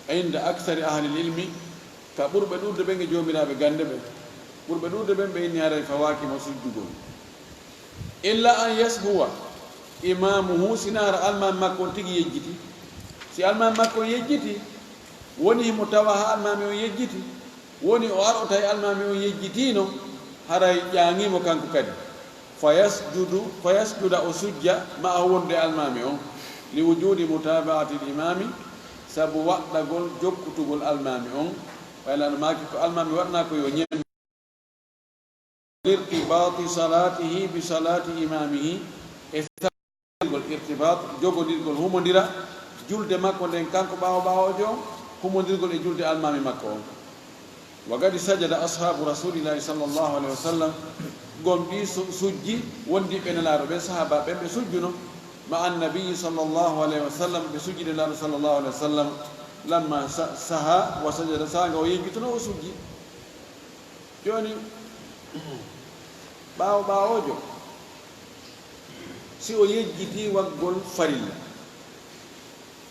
"inda akthari ahlil ilmi," ka ɓurɓe ɗuuɗude ɓen e joomiraaɓe gannde ɓen. Ɓurɓe ɗuuɗude ɓen ɓe inni haray fawaaki mo sujjugol. "Illa an yashuwa imamuhu," sina hara almaami makko on tigi yejjiti. Si almaami makko on yejjiti, Woni himo tawa haa almaami on yejjiti, woni o arota e almaami on yejjitiino, haray ƴaaŋimo kanko kadi. Fayasjudu, fayasjuda o sujja, ma'a wonde almaami on, li wujuudi mutaabaati l-imaami, sabu waɗɗagol jokkutugol almaami on, wayla no maaki ko almaami waɗnaa ko yo ñem. Irtibaati salaatihi bi salaati imaamihi, e saɗirgol irtibaat, jogondirgol, humondira julde makko nden, kanko ɓaawo ɓaawoojo on, humondirgol e julde almaami makko on. Wa gadi sajada ashaabu rasuulillahi sallallahu alayhi wa sallam, gomɗii su-, sujji wondiiɓe Nelaaɗo ɓen, sahaaba ɓen ɓe sujjuno, ma annabiyyi sallallahu alayhi wa sallam, ɓe sujjide Nelaaɗo sallallahu alayhi wa sallam, lamma sa-, saha wa sajada, saanga o yejjituno o sujji. Jooni, ɓaawo ɓaawoojo, si o yejjitii waggol farilla,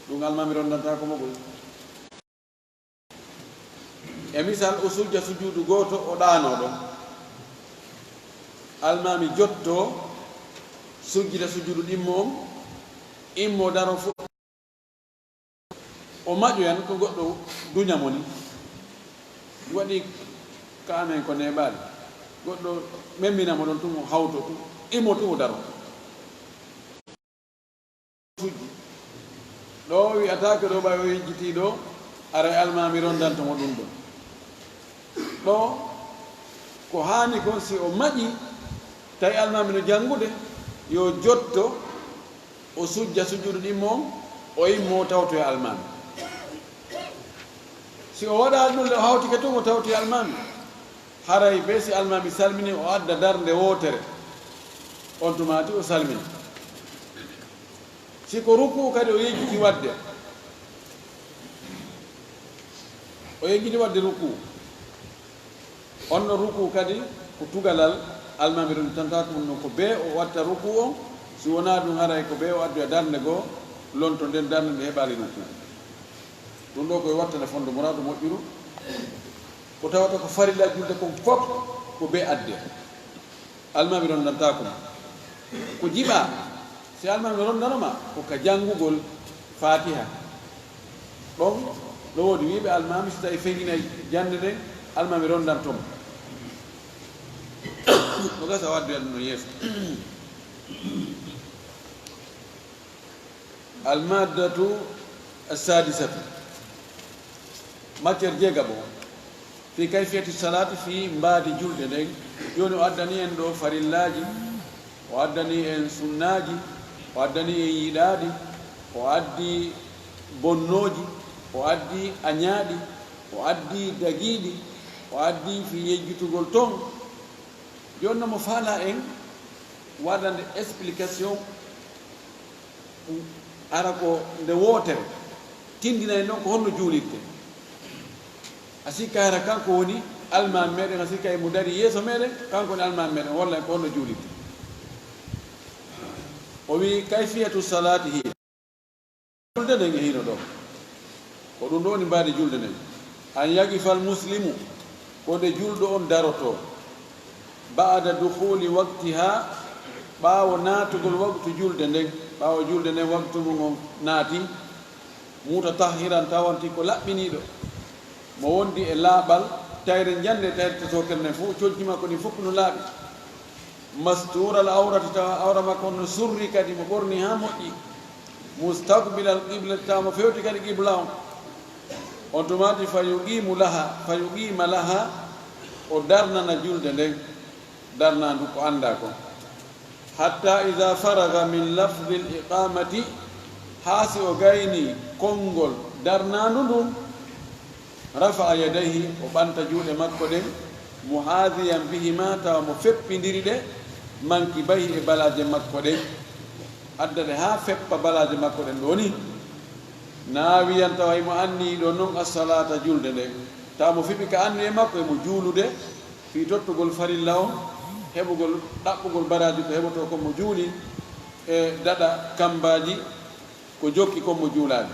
ɗum almaami ronndantaako mo gol. E misal, o sujja sujuudu gooto, o ɗaanoo ɗon. Almaami jottoo, sujjita sujuudu ɗimmo on, immoo daroo fu-, o maƴoyan ko goɗɗo duña mo ni. Waɗi ka amen ko neeɓaali. Goɗɗo memmina mo ɗon tun, o hawto tun, immo tun o daro. Sujji. Ɗo wi'ataake ɗo ɓay o yejjitii ɗo, aray almaami ronndanto mo ɗum ɗon. Ɗo ko haani kon, si o maƴi, tawi almaami no janngude, yo jotto, o sujja sujuudu ɗimmo on, o immoo tawtoya almaami. Si o waɗaali ɗum le, o hawtike tun o tawtoya almaami, haray bee si almaami salmini, o adda darnde wootere, on tuma tun o salmini. Si ko rukuu kadi o yejjiti waɗde, o yejjiti waɗde rukuu, on ɗon rukuu kadi ko tugalal almaami ronndantaako ɗum ɗon, ko bee o watta rukuu on, si wonaa ɗum haray ko bee o addoya darnde goo, lonto nden darnde nde heɓaali rukuu. Ɗum ɗo ko e wattande fondo muraadu moƴƴuru, ko tawata ko farilla julde kon fof ko bee adde. Almaami ronndantaako ma. Ko jiɓaa, si almaami ronndano ma, ko ka janngugol Faatiha. Ɗon no woodi wiiɓe almaami, si tawi feŋinay jannde nden, almaami ronndanto mo. Ko gasa waddoya ɗum no yeeso. Almaddatu assadisatu, matière jeegaɓo, fi kayfiyati salaati, fii mbaadi julde nden. Jooni o addani en ɗo farillaaji, o addani en sunnaaji, o addani en yiɗaaɗi, o addi bonnooji, o addi añaaɗi, o addi dagiiɗi, o addi fii yejjitugol ton. Jooni no mo faalaa en waɗande explication ara ko nde wootere, tinndina en ɗon ko honno juulirte. A sikka hara kanko woni almaami meɗen, a sikka emo dari yeeso meɗen, kanko woni almaami meɗen, o holla en ko honno juulirte. O wi'i, "Kayfiyatu salaati hiya." Julde nden e hino ɗo. Ko ɗum ɗo woni mbaadi julde nden. An yaqifa al muslimu, ko nde julɗo on darotoo. Ba'da dukhuli waqtiha, ɓaawo naatugol waqtu julde nden, ɓaawo julde nden waqtu mum on naati, mutatahhiran, tawanti ko laɓɓiniiɗo, mo wondi e laaɓal, tayre njande, tayre totookel nden fof, cojji makko ɗin fof no laaɓi. Mastuural awrati, tawa awra makko on no surri kadi, mo ɓorni haa moƴƴi. Mustaqbilal qiblati, tawa mo fewti kadi qibla on. On tumaati, fa yuqimu laha, fa yuqima laha, o darnana julde nden, darnaandu ko anndaa kon. Hatta iza faraga min lafdil iqamati, haa si o gayni konngol darnaandu ndun, rafa'a yadayhi, o ɓanta juuɗe makko ɗen, muhaadiyan bihima, tawa mo feppindiri ɗe, mankibayhi, e balaaje makko ɗen, adda ɗe haa feppa balaaje makko ɗen ɗoo ni. Naawiyan, tawa himo anniyi ɗoo non as-salaata, julde nden, tawa mo fiɓi ka anniye makko, himo juulude fii tottugol farilla on, heɓugol, ɗaɓɓugol baraaji ko heɓotoo kon mo juuli, e daɗa kambaaji ko jokki kon mo juulaali.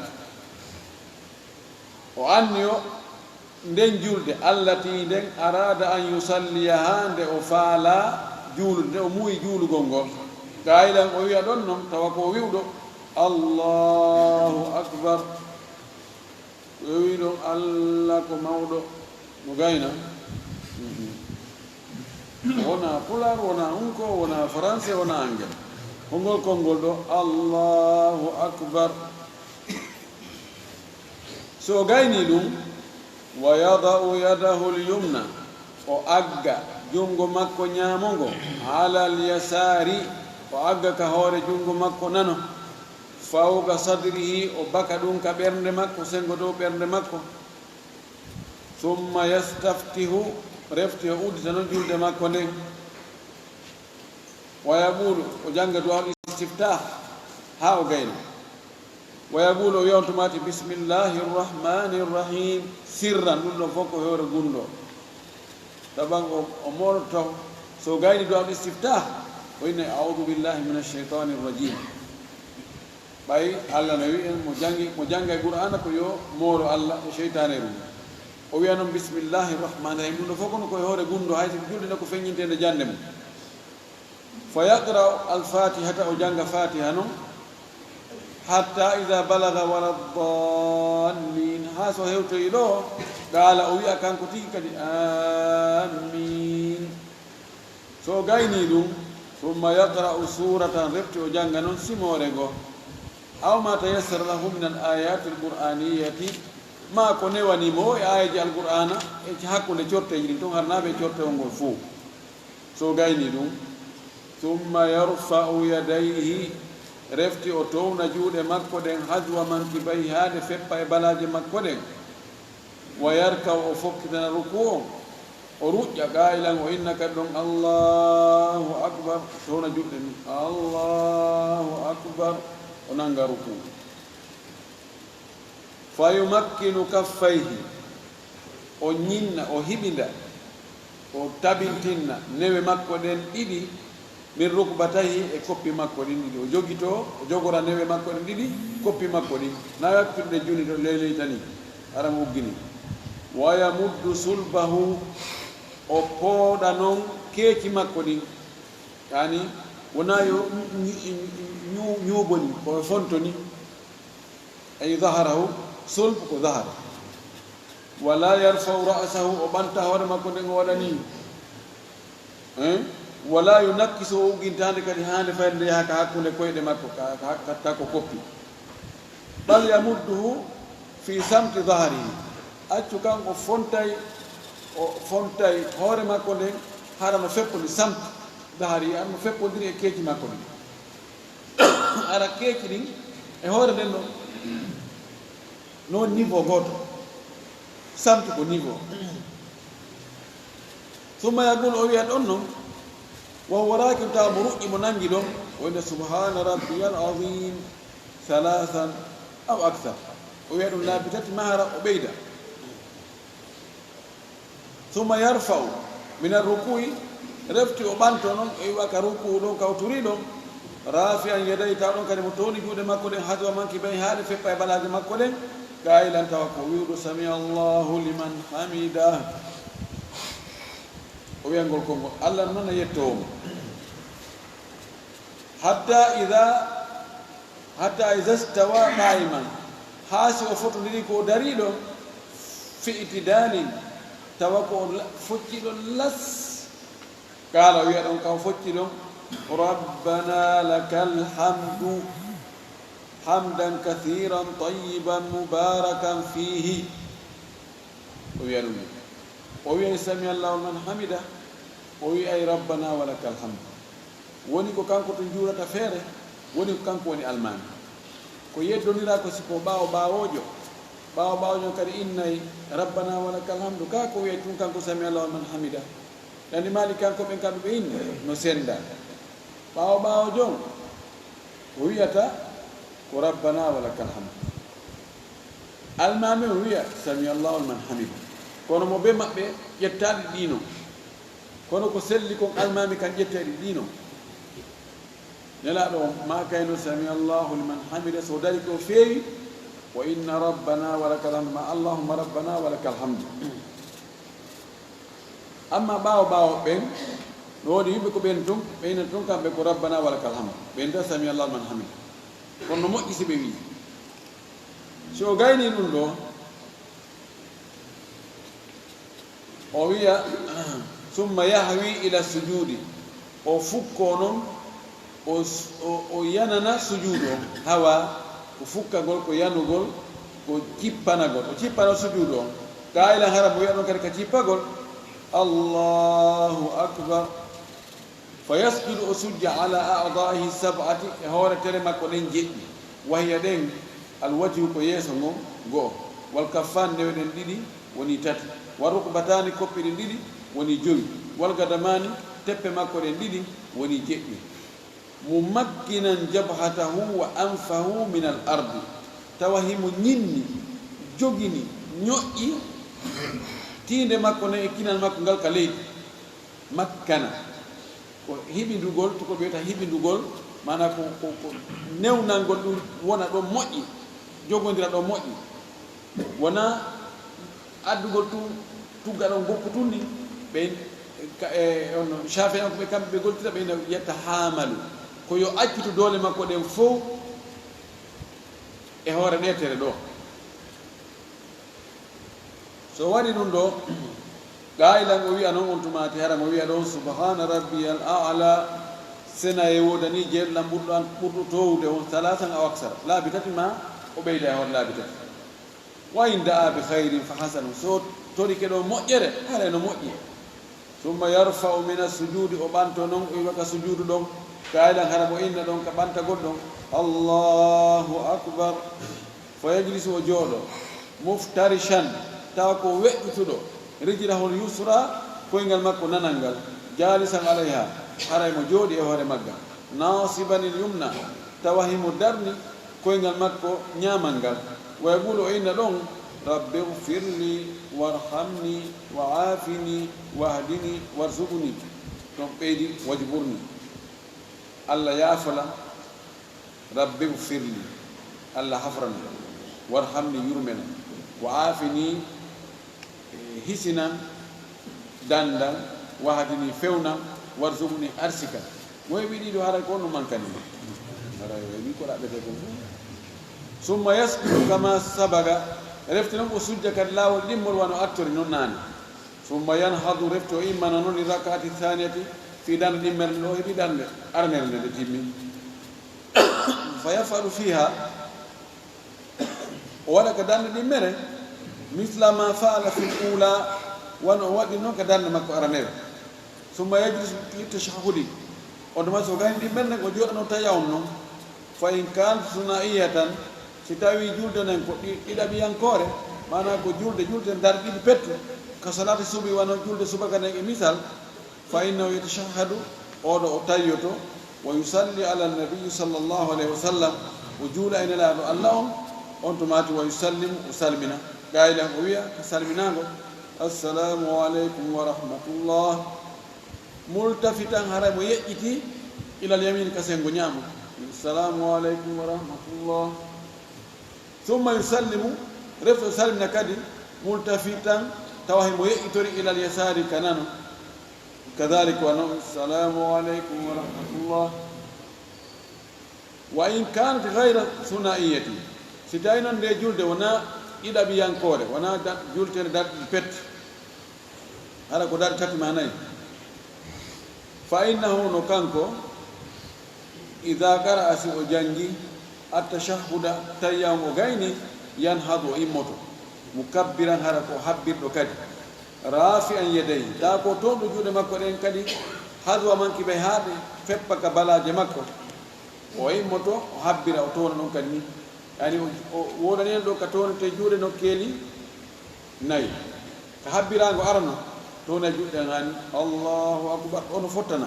O anniyo nden julde, allati, nden, araada an yusalliyaha, nde o faalaa juulude, nde o muuyi juulugol ngol. Qaa'ilan, o wi'a ɗon non, tawa ko o wi'uɗo, "Allahu akbar." O wi ɗon, "Allah ko mawɗo." Mo gayna. Wona Pulaar, wona Unko, wona Faranse, wona Angel. Konngol, konngol ɗo, "Allahu Akbar." So o gayni ɗum, "Wa yada'u yadahu l-yumna," o agga junngo makko ñaamo ngo, "ala l-yasaari," o agga ka hoore junngo makko nano, "fawqa sadrihi," o baka ɗum ka ɓernde makko, senngo dow ɓernde makko. "Thumma yastaftihu," refti o uddita non juulde makko nden. "Wa yaqulu," o jannga du'aul istiftah, haa o gayna. "Wa yaqulu," o wi'a on tumaati, "Bismillahi rrahmani rrahim," sirran, ɗum ɗon fof ko hoore gunndoo. Taban o, o mooloto taw, so o gayni du'aul istiftah, o inna, "A'udhu billahi minash shaytanir rajim." Ɓay Allah no wi'i en, mo janngi, mo janngay Qur'aana ko yo moolo Allah e seytaane ɗum. O wi'a non, "Bismillahi rrahmani rrahim." Ɗum ɗo fof kono ko e hoore gunndoo, hay so ko julde nde ko feññinteende jannde mum. "Fa yaqra'u al-fatihata," o jannga Fatiha non, "hatta idha balagha wala ddallin," haa so hewtoyi ɗo, qaala, o wi'a kanko tigi kadi, "Amin." So o gayni ɗum, "thumma yaqra'u suratan," refti o jannga non simoore goo, "aw ma tayassara lahu min al-ayati l-qur'aniyati," ma ko newani mo e aayeeje Alqur'aana e hakkunde corteeji ɗin ton, harnaaɓe e cortewol ngol fof. So gayni ɗum, "thumma yarfa'u yadayhi," refti o towna juuɗe makko ɗen, "hadwa mankibayhi," haa ɗe feppa e balaaje makko ɗen, "wa yarka'u," o fokkitana rukuu on, o ruƴƴa, "qaa'ilan," o inna kadi ɗon, "Allahu akbar," towna juuɗe ɗen, "Allahu akbar," o nannga rukuu. "Fa yumakkinu kaffayhi," o ñinna, o hiɓinda, o tabintinna newe makko ɗen ɗiɗi, "min rukbatayhi," e koppi makko ɗin ɗiɗi. O jogitoo, o jogora newe makko ɗen ɗiɗi, koppi makko ɗin. Na wakkitude juni to leyleyta ni, hara mo uggini. "Wa yamuddu sulbahu," o pooɗa non keeci makko ɗin. Yaani, wonaa yo ñu-, ñu-, ñu-, ñuubo ni, ko e fonto ni. Ay zaharahu, sulb ko zahar. "Wala yarfa'u ra'sahu," o ɓanta hoore makko nden o waɗa ni. Hein? "Wala yunakkisu," o uggintaande kadi haa nde fayde nde yaha ka hakkunde koyɗe makko, ka, ka, ka, ka ko koppi. "Bal yamudduhu fi samti zahrihi." Accu kan o fontay, o fontay hoore makko nden, hara no feppondiri samti zahrihi, hara no feppondiri e keeci makko ɗin. Hara keeci ɗin e hoore nden no, no niveau gooto. Samti ko niveau. "Thumma yaqulu," o wi'at on non, "wa huwa raki'un," tawa mo ruƴƴi mo nangi ɗon, o wi'ata, "Subhana rabbiyal azim," thalathan aw akthar. O wi'a ɗum laabi tati, mahara o ɓeyda. "Thumma yarfa'u min arruku'i," refti o ɓanto non, o iwa ka ruku'u ɗon, ka o turi ɗon, "rafi'an yadayhi," tawa ɗon kadi mo towni juuɗe makko ɗen, "hadwa mankibayhi," haa ɗe feppa e balaaje makko ɗen, "qailan," tawa ko wi'uɗo, "Sami Allahu liman hamidah." O wi'angol konngol, "Allah non a yettoowo mo." "Hatta idha, hatta idha stawa qa'iman," haa si o fotondiri ko o dariiɗo, "fi i'tidalin," tawa ko o la-, focciɗo las. Qala, o wi'a ɗon ka o focci ɗon, "Rabbana lakal hamdu, hamdan kathiran tayyiban mubarakan fihi." O wi'a ɗum. O wi'ay, "Sami Allahu liman hamida." O wi'ay, "Rabbana wa lakal hamd." Woni ko kanko to juurata feere, woni ko kanko woni almaami. Ko yeddondiraa ko si ko ɓaawo ɓaawoojo. Ɓaawo ɓaawoojo on kadi innay, "Rabbana wa lakal hamdu." Kaa ko wi'ay tun kanko, "Sami Allahu liman hamida." Ɗandi maali kanko ɓen kamɓe ɓe inni, no senda. Ɓaawo ɓaawoojo on, o wi'ata ko, "Rabbana wa lakal hamdu." Almaami on wi'a, "Sami Allahu liman hamida." Kono mo be maɓɓe ƴettaali ɗiino. Kono ko selli kon almaami kan ƴettay ɗi ɗiino. Nelaaɗo on maakayno, "Sami Allahu liman hamida," so dari ko feewi, "Wa inna rabbana wa lakal hamdu," ma, "Allahumma rabbana wa lakal hamdu." Amma ɓaawo ɓaawo ɓen, no woodi yimɓe ko ɓen tun, ɓe ina tun kamɓe ko, "Rabbana wa lakal hamdu." Ɓen tan, "Sami Allahu liman hamida." Kono no moƴƴi si ɓe wi'i. Si o gayni ɗum ɗo, O wiya, summa yahwi ila sujudi, o fukko non, o, o, o yanana sujudu on. Hawa, ko fukkagol, ko yanugol, ko cippanagol. O cippana sujudu on. Ka ilan hara mo wiya ɗon kadi ka cippagol. Allahu akbar. Fa yasjudu, o sujja ala a'daa'ihi sab'ati, e hoore tere makko ɗen jeɗɗi. Wa hiya ɗen, al wajhu, ko yeeso ngon, go'o. Wal kaffani, newe ɗen ɗiɗi, woni tati. Wa rukbataani, koppi ɗin ɗiɗi, woni jowi. Wal gadamaani, teppe makko ɗen ɗiɗi, woni jeɗɗi. Mumakkinan jabhatahu wa anfahu min al ardi, tawa himo ñinni, jogini, ñoƴƴi tiinde makko nden e kinal makko ngal ka leydi. Makkana ko hiɓindugol, to ko wiyata hiɓindugol, maanaa ko, ko, ko newnangol ɗum wona ɗon moƴƴi, jogondira ɗon moƴƴi. Wonaa addugol tun, tugga ɗon goppu tun ni. Ɓen ka, e, on Shafi'i en ko ɓe kamɓe ɓe goltira, ɓe ina yetta haamalu. Ko yo accitu doole makko ɗen fow e hoore ɗee tere ɗoo. So waɗi ɗum ɗoo, qaa'ilan, o wi'a non on tumaati, hara mo wi'a ɗon, "Subhaana rabbiyal a'la," sena e woodani jeeɗu lan ɓurɗo an, ɓurɗo toowude on, salaasan aw aksara, laabi tati maa o ɓeyda e hoore laabi tati. Wa in da'a bi khayrin fa hasanun, so torike ɗon moƴƴere, haray no moƴƴi. Summa yarfa'u mina sujudi, o ɓanto non, o iwa ka sujudu ɗon, qaa'ilan, hara mo inna ɗon ka ɓantagol ɗon, "Allahu akbar." Fa yajlisu, o jooɗo, muftarishan, tawa ko weƴƴutuɗo, rijlahul yusra, koyngal makko nanal ngal, jaalisan alayha, haray mo jooɗi e hoore maggal, naasibanil yumna, tawa himo darni koyngal makko ñaamal ngal, wa yaqulu, o inna ɗon, "Rabbi ighfirli warhamni wa aafini wahdini warzuqni." Ɗon ɓeydi, "Wajburni." Allah yaafola, "Rabbi ighfirli," Allah hafrana, "warhamni," yurmena, "wa aafini," e, hisinan, dandal, "wahdini," fewnan, "warzuqni," arsika. Moy wiɗi ɗo haray ko on no mankani ma? Haray o wi ko raɓɓete ko fof. Summa yasjudu kama sabaga. Refti non o sujja kadi laawol ɗimmol wano attori non naane. Summa yanhadu, refti o immana non li rak'ati thaniyati, fii darnde ɗimmere nde o heɓi darnde aranere nde nde timmi. Fa yaf'alu fiha, o waɗa ka darnde ɗimmere, misla ma fa'ala fil ula, wano o waɗi non ka darnde makko aranere. Summa yajlisu li tashahhudi, on tuma so gayni ɗimmere nden, o jooɗano tahiya on non. Fa in kanat sunaiyatan, si tawi julde nden ko ɗi-, ɗiɗaɓiyankoore, maanaa ko julde, julde darɗe ɗiɗi pettu, ka salaati subhi, wano julde subaka nden e misal, fa innahu yatashahhadu, oɗo o tahiyoto, wa yusalli ala nabiyyi sallallahu alayhi wa sallam, o juula e Nelaaɗo Allah on, on tumaati wa yusallimu, o salmina. Qaa'ilan, o wi'a ka salminaango, "Assalamu alaykum wa rahmatullah." Multafitan, haray mo yeƴƴiti, ilal yamini, ka senngo ñaamo. "Assalamu alaykum wa rahmatullah." Summa yusallimu, refti o salmina kadi, multafitan, tawa himo yeƴƴitori ilal yasaari ka nano. Kadhalika wa non, "Assalamu alaykum wa rahmatullah." Wa in kanat ghayra sunaiyati, si tawi non nde julde wona ɗiɗaɓiyankoore, wona da-, jultere darɗe pet, hara ko darɗe tati ma nayi, fa innahu, no kanko, idha qara'a, si o jangi, at-tashahhuda, tahiya on o gayni, yanhadu, o immoto, mukabbiran, hara ko habbirɗo kadi, rafi'an yadayhi, taa ko townɗo juuɗe makko ɗen kadi, hadwa mankibayhi, haa ɗe feppa ka balaaje makko. O immoto, o habbira, o towna ɗon kadi ni. Yani o, o woodani en ɗo ka townete juuɗe nokkeeli nayi. Ka habbiraango arano, towna juuɗe ɗen hani, "Allahu akbar," ɗo no fottana.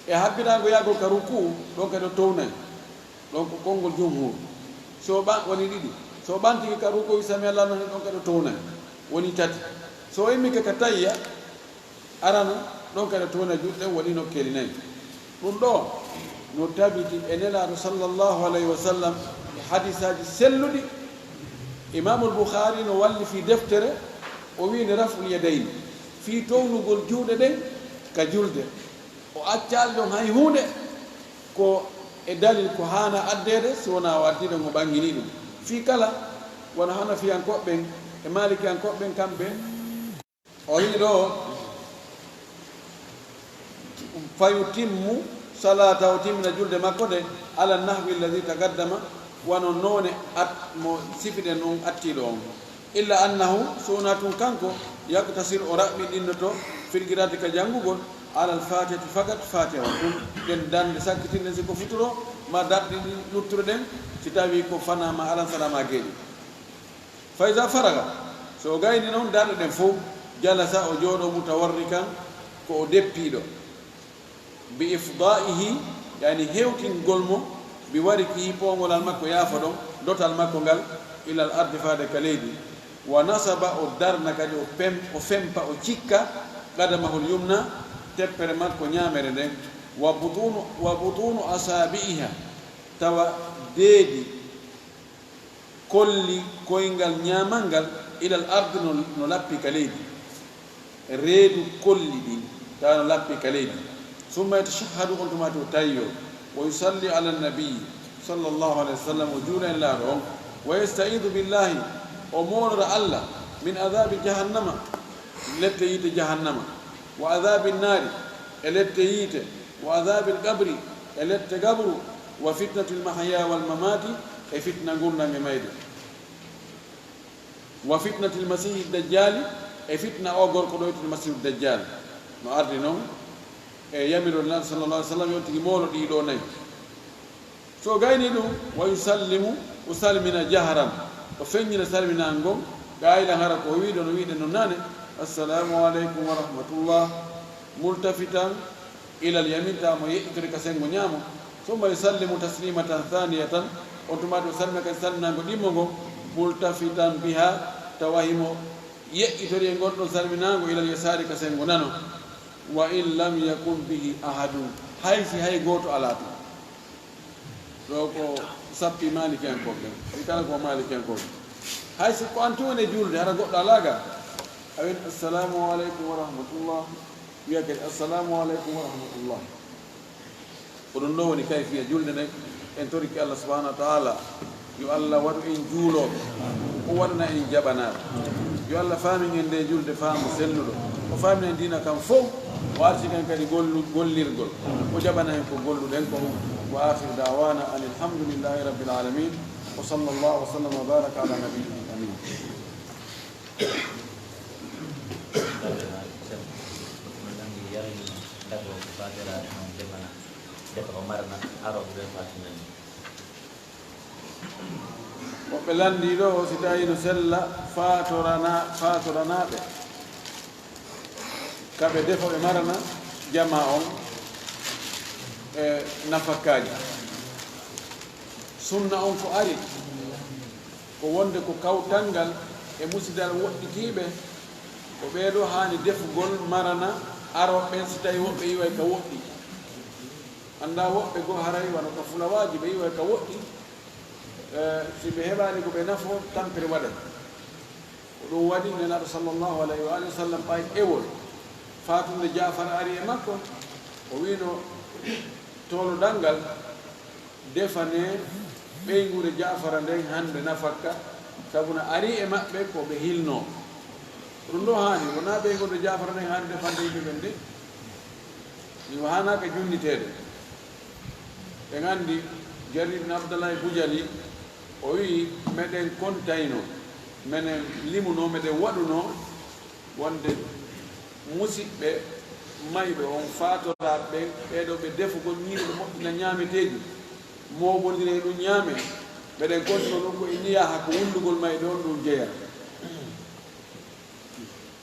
E habbiraango yaagol ka ruku, ɗon kadi o townay. Ɗon ko konngol jumhur. So ɓa-, woni ɗiɗi. So ɓantike ka ruku, "Sami Allahu liman hamidah," ɗon kadi o townay. Woni tati. So immike ka tayya, arano, ɗon kadi o towna juuɗe ɗen, waɗi nokkeeli nayi. Ɗum ɗo no tabiti e Nelaaɗo sallallahu alayhi wa sallam e hadisaaji selluɗi. Imaamul Bukhaari no walli fii deftere, o wi'inde Raf'ul Yadayni, fii townugol juuɗe ɗen ka julde. O accaali ɗon hay huunde ko e dalil ko haana addeede, si wonaa o addii ɗon o ɓanngini ɗum. Fii kala, wano Hanafiyankooɓe ɓen e Maalikiyankooɓe ɓen, kamɓe O wi'i ɗo, "Fa yutimmu salata", o timmina julde makko nde, "ala nahwi alladhi taqaddama", wano noone at-, mo sifiɗen on attiiɗo on. "Illa annahu", sona tun kanko, "yaqtasir", o raɓɓiɗinnoto, "fil qira'ati", ka janngugol, "ala al-fatihati fakat", fatiha o tun, ɗen darnde sakkitinɗen si ko futuro, ma darɗe ɗin luttuɗe ɗen, si tawi ko fana ma alam sara ma geeɗi. "Fa iza faraga", so o gayni non darɗe ɗen fow, "jalasa", o jooɗo, "mutawarrikan", ko o deppiiɗo, "bi ifda'ihi", yani hewtingol mo, "bi warikihi", poongolal makko yaafo ɗon, dotal makko ngal, "ila al-ardi", faade ka leydi, "wa nasaba", o darna kadi, o pem-, o fempa, o cikka, "qadamahu al-yumna", teppere makko ñaamere nden, "wa butunu, wa butunu asabi'iha", tawa deedi kolli koyngal ñaamal ngal, "ilal ardi", no, no lappi ka leydi. Reedu kolli ɗin, tawa no lappi ka leydi. "Summa yatashahhadu", on tuma to tayyo. "Wa yusalli ala nabi, sallallahu alayhi wa sallam", o juula en laaɗo on. "Wa yasta'idu billahi", o moolora Allah, "min adhabi jahannama", lette yiite jahannama. "Wa adhabi nnaari", e lette yiite. "Wa adhabi lqabri", e lette gabru. "Wa fitnati lmahya walmamati", e fitna ngurndan e mayde. "Wa fitnati lmasihi dajjali", e fitna o gorko ɗo wiyetee masihu dajjal. No ardi non e yamirol Nulaaɗo sallallahu alaihi wasallam, yon tigi moolo ɗii ɗoo nayi. So gayni ɗum, "wa yusallimu", o salmina jahran, o feññina salminaango ngon, qaa'ilan, hara ko o wi'uɗo no wi'uɗen non naane, "Assalamu aleykum wa rahmatullah", multafitan ilal yamin, tawa mo yeƴƴitori ka senngo ñaamo, "summa yusallimu taslimatan thaniyatan", on tuma o salmina kadi salminaango ɗimmo ngon, "multafitan biha", tawa himo yeƴƴitori e ngon ɗon salminaango ilal yasaari ka senngo nano, "wa in lam yakun bihi ahadun", hay si hay gooto alaa ton. Ɗo ko sappi Maalikiyankooɓe ɓen. Ɓe kala ko Maalikiyankooɓe. Hay si ko an tun woni e juulde, hara goɗɗo alaa ga, a wi'an, "Assalamu aleykum wa rahmatullah." Wi'a kadi, "Assalamu aleykum wa rahmatullah." Ko ɗum ɗo woni kayfiya juulde nden. En torike Allah subhanahu wa ta'ala, yo Allah waɗu en juulooɓe, o waɗana en jaɓanaaɓe. Yo Allah faamin en nde juulde faamu selluɗo, o faamina en diina kan fow, o arsiken kadi gollu-, gollirgol, o jaɓana en ko golluɗen kon. Wa akhiru da'wana anil hamdulillahi rabbil alamin. Wa sallallahu wa sallam wa baraka ala nabiyyina amin. Woɓɓe lanndii ɗo, si tawii no sella faatorana-, faatoranaaɓe, ka ɓe defa, ɓe marana jamaa on e nafakkaaji. Sunna on ko ari, ko wonde ko kawtal ngal e musidal woɗɗitiiɓe, ko ɓee ɗoo haani defugol, marana arooɓe ɓen, si tawii woɓɓe iway ka woɗɗi. Anndaa woɓɓe goo haray wano ka fulawaaji ɓe iway ka woɗɗi, eh, si ɓe heɓaali ko ɓe nafoo, tampere waɗay. Ko ɗum waɗi Nelaaɗo sallallahu alayhi wa alihi wa sallam ɓay ewol faatunde Jaafar ari e makko, o wi'no toolodal ngal, "Defanee ɓeynguure Jaafara nden hannde nafakka, sabu na ari e maɓɓe ko ɓe hilnoo." Ɗum ɗoo haani, wonaa ɓeynguure Jaafara nden haani defande yimɓe ɓen de. Ɗum haanaaka junniteede. Ɓe nganndi Jarir ibn Abdallahi Bujali, o wi'i, meɗen kontayno, meɗen limuno, meɗen waɗuno wonde musiɓɓe mayɓe on, faatoraaɓe ɓen, ɓee ɗoo ɓe defugol ñiiri, ɓe moƴƴina ñaameteeji, mooɓondira e ɗum ñaame. Meɗen kontuno ɗum ko e niyaa haa ko wullugol mayɓe on ɗum jeyaa.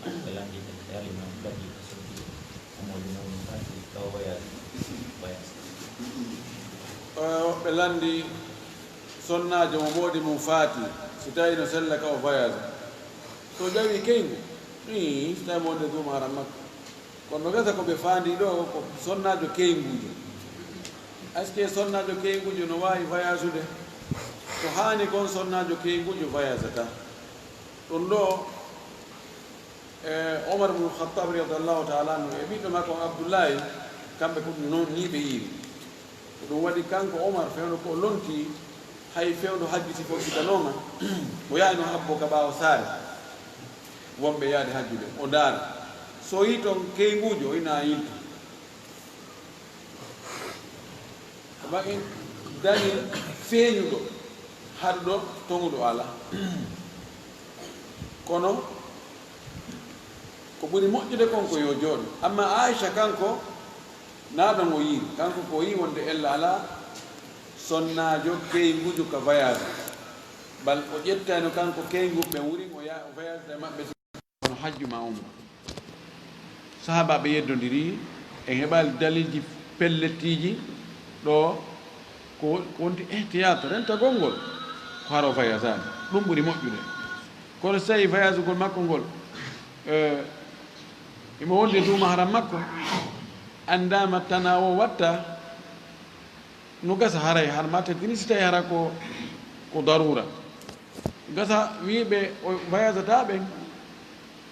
Ɓe lanndii kadi, ɓe ari noon, ɓe ƴetti sorti Umar bin Abdul Aziz, tawa voyage, voyage. Eh, woɓɓe lanndii sonnaajo mo moodi mum faati, si tawii no sella ka o voyage. So ƴawi keyngu, ii, si tawii mo wonde duumaara makko. Kono no gasa ko ɓe faandii ɗo, ko sonnaajo keynguujo. Est-ce que sonnaajo keynguujo no waawi voyage-ude? Ko haani kon, sonnaajo keynguujo voyage-ataa. Ɗum ɗo, e Omar ibn Khattab radiyallahu ta'ala anhu e ɓiɗɗo makko Abdullahi, kamɓe ko ɗum noon nii ɓe yiiri. Ko ɗum waɗi kanko Omar, fewndo ko o lontii, hay fewndo hajju si fokkitanooma, o yahay no habbo ka ɓaawo saare wonɓe yaade hajjude, o ndaara. So yii toon keynguujo, ina yilta. Ko ma en dalil feeñuɗo, haɗuɗo, toŋuɗo alaa. Kono ko ɓuri moƴƴude kon ko yo jooɗo. Amma Aisha kanko, naa ɗon o yii. Kanko ko o yii wonde ella alaa sonnaajo keynguujo ka voyage. Bal o ƴettayno kanko keynguɓe ɓen wurin o yaha o voyage e maɓɓe. Kono hajju ma umra. Sahaabaaɓe yeddondiri, en heɓaali dalilji pellettiiji ɗo ko, ko wonti ihtiyat, rentagol ngol, ko hara o voyageaani. Ɗum ɓuri moƴƴude. Kono so tawii voyagegol makko ngol, eh, imo wondi e duuma haram makko, anndaama tanaa o watta, no gasa haray, har ma teddini si tawii hara ko, ko daruura. Gasa wiiɓe o voyageataa ɓen,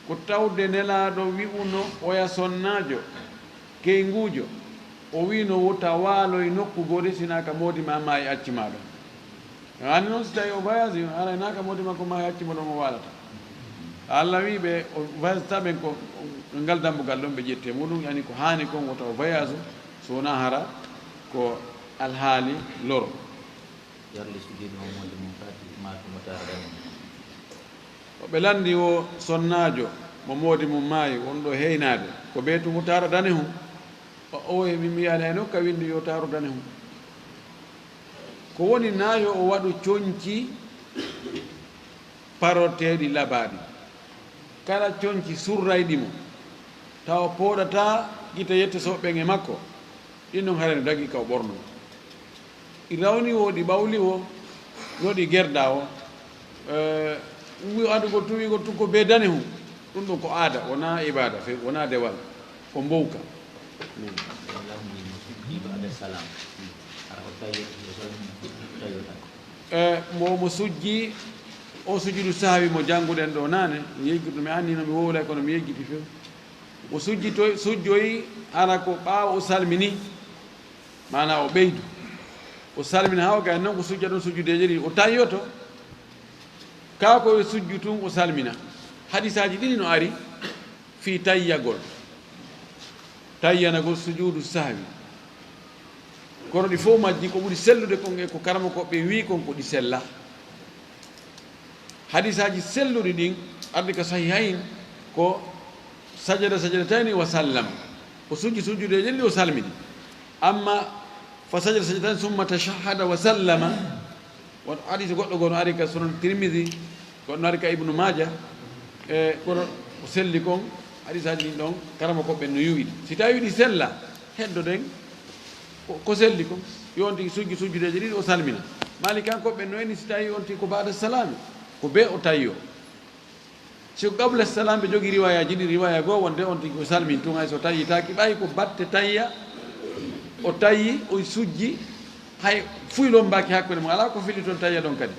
ko tawde Nelaaɗo wi'uno oya sonnaajo, keynguujo, o wi'no wota waaloy nokku gooto si hinaa ka moodi ma maayi acci ma ɗon. Haani noon si tawii o voyage, haray hinaa ka moodi makko maayi acci mo ɗon o waalata. Alla wi'i ɓe o voyageataa ɓen ko ngal dambugal ɗon ɓe ƴetti e muɗum, yani ko haani kon wota o voyage, so wonaa hara ko alhaali loro. Yarli sujudu mo moodi mum fati matu mo tara dani. O ɓe lanndi o sonnaajo mo moodi mum maayi, wonɗo heynaade, ko bee tun o tara dani hum. O, o e min mi yaani hay nokka winndi yo taro dani hum. Ko woni naa yo o waɗu conci paroteeɗi labaaɗi. Kala conci surrayɗi mo, tawa pooɗataa gite yettosoɓe ɓen e makko, ɗin ɗon haray no dagii ka o ɓornoo. Ɗi rawni wo, ɗi ɓawli wo, no ɗi gerda wo. Eh, wi adugol tun, wigol tun ko bee dane hum. Ɗum ɗon ko aada, wonaa ibaada, fe-, wonaa dewal, ko mbowka. Lamndi mo sujji ba'da salam. Hara o tawi, o salmini, tawi o tawi. Eh, mo, mo sujji, o sujudu sahwi mo jannguɗen ɗo naane, mi yejjittu, mi anndi no mi wowlay, kono mi yejjiti few. O sujji to, sujjoyi, hara ko ɓaawo o salmini, maanaa o ɓeydu. O salmina haa o gay noon ko sujja ɗon sujjudeeje ɗiɗi, o tayyoto. Kaa ko e sujju tun o salmina. Hadisaaji ɗiɗi no ari fii tayyagol. Tayyanagol sujuudu sahwi. Kono ɗi fof majji ko ɓuri sellude kon e ko karamokooɓe ɓen wi'i kon ko ɗi sella. Hadisaaji selluɗi ɗin ardi ka sahihayn ko sajada sajadatayni wa sallam. O sujji sujjudeeje ɗiɗi o salmini. Amma fa sajada sajdatayni summa tashahhada wa sallama. Won hadis goɗɗo goo no ari ka Sunan Tirmidhi, goɗɗo no ari ka Ibnu Maaja, e kono o selli kon, hadisaaji ɗin ɗon, karamokooɓe ɓen no yuwi ɗi. Si tawii ɗi sella, heddoɗen ko, ko selli kon, yo on tigi sujju sujjudeeje ɗiɗi, o salmina. Maaliki en ko ɓen no eni, si tawii on tigi ko baada salaami, ko bee o tayyoo. Si ko qabla salaam, ɓe jogii riwaayaaji ɗiɗi, riwaaya goo wonde on tigi o salmini tun, hay so tayyitaaki, ɓay ko batte tayya, o tayyi, o sujji, hay fuy lommbaaki hakkunde mum, alaa ko fili ton tayya ɗon kadi.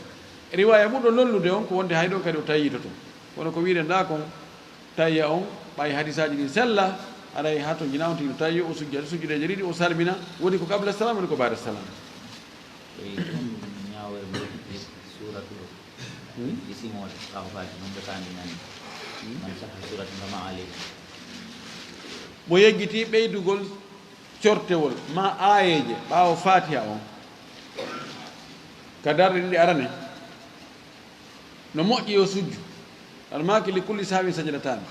Riwaaya ɓurɗo lollude on ko wonde hay ɗon kadi o tayyito ton. Kono ko wi'uɗen ɗaa kon, tayya on, ɓay hadisaaji ɗin sella, haray haa to jinaa on tigi no tayyo, o sujja sujjudeeje ɗiɗi, o salmina, woni ko qabla salaam, woni ko baada salaam. Eyi, ɗum ñaawere mo suuratu o. Hmm? Ɗi simoore, ɓaawo faati, non ɓe kaandi nani. Hmm? Man saha suuratu ngama alayhi. Mo yejjiti ɓeydugol cortewol, maa aayeeje, ɓaawo Faatiha on. Ka darɗe ɗiɗi arane. No moƴƴi yo sujju. Almaaki li kulli sahwin sajadataani.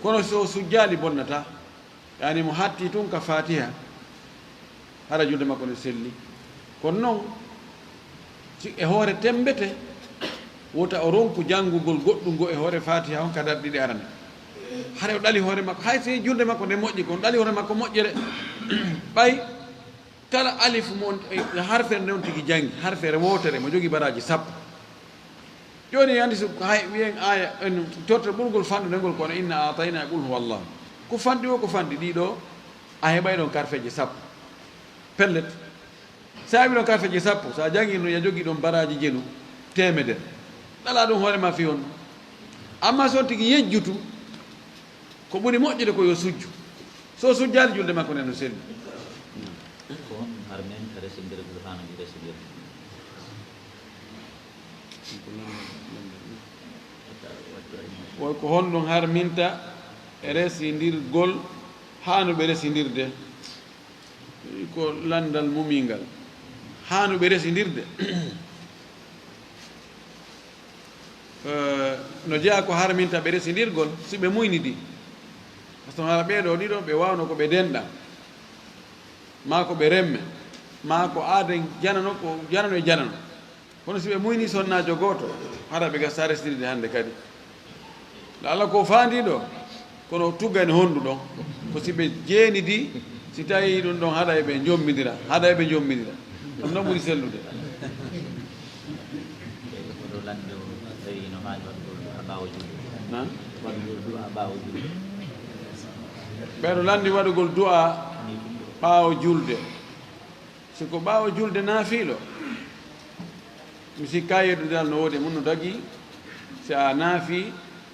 Kono so o sujjaali bonnataa. Yaani mo hatti tun ka Faatiha. Hara julde makko ne selli. Kono non, si e hoore temmbete, wota o ronku janngugol goɗɗum goo e hoore Faatiha on ka darɗe ɗiɗi arane. Hara o ɗali hoore makko, hay si julde makko nde moƴƴi, kono ɗali hoore makko moƴƴere. Ɓay kala alif mo on, e harfere nde on tigi janngi, harfere wootere mo jogii baraaji sappo. Jooni, anndi so hay wiyen aaya, en torte ɓurgol fanɗude ngol, kono inna aatayna e qul huwa Allah. Ko fanɗi o, ko fanɗi ɗiɗo, a heɓay ɗon karfeeje sappo. Pellet. So a heɓi ɗon karfeeje sappo, so a janngii ɗum, a jogii ɗon baraaji jeenu teemedere. Ɗalaa ɗum hoore ma fii honno. Amma so on tigi yejjutu, ko ɓuri moƴƴude ko yo sujju. So sujjaali, julde makko nden no selli. Ko honɗum harminta resindere Qur'aana e resindere? Woy ko honɗum harminta Resindirgol, haanuɓe resindirde, ko lanndal mumingal. Haanuɓe resindirde, eh, no jeyaa ko harminta ɓe resindirgol, si ɓe muynidi. Par ce que hara ɓee ɗoo ɗiɗo, ɓe waawno ko ɓe denɗa, maa ko ɓe remme, maa ko aaden janano, ko janano e janano. Kono si ɓe muynii sonnaajo gooto, hara ɓe gasa resindirde hannde kadi. La'alla ko faandii ɗoo, kono tuggani honndu ɗon. Ko si ɓe jeenidii, si tawii ɗum ɗon haɗa e ɓe njommidira, haɗa e ɓe njommidira. Ɗum ɗon ɓuri sellude. Ko ɗo lanndi o tawi no haani waɗugol du'a ɓaawo julde. Na? Waɗugol du'a ɓaawo julde. Ɓeeɗo lanndi waɗugol du'a ɓaawo julde. Si ko ɓaawo julde naafiilo, mi sikkaa yeddodiral no woodi e mum no dagii, si a naafii,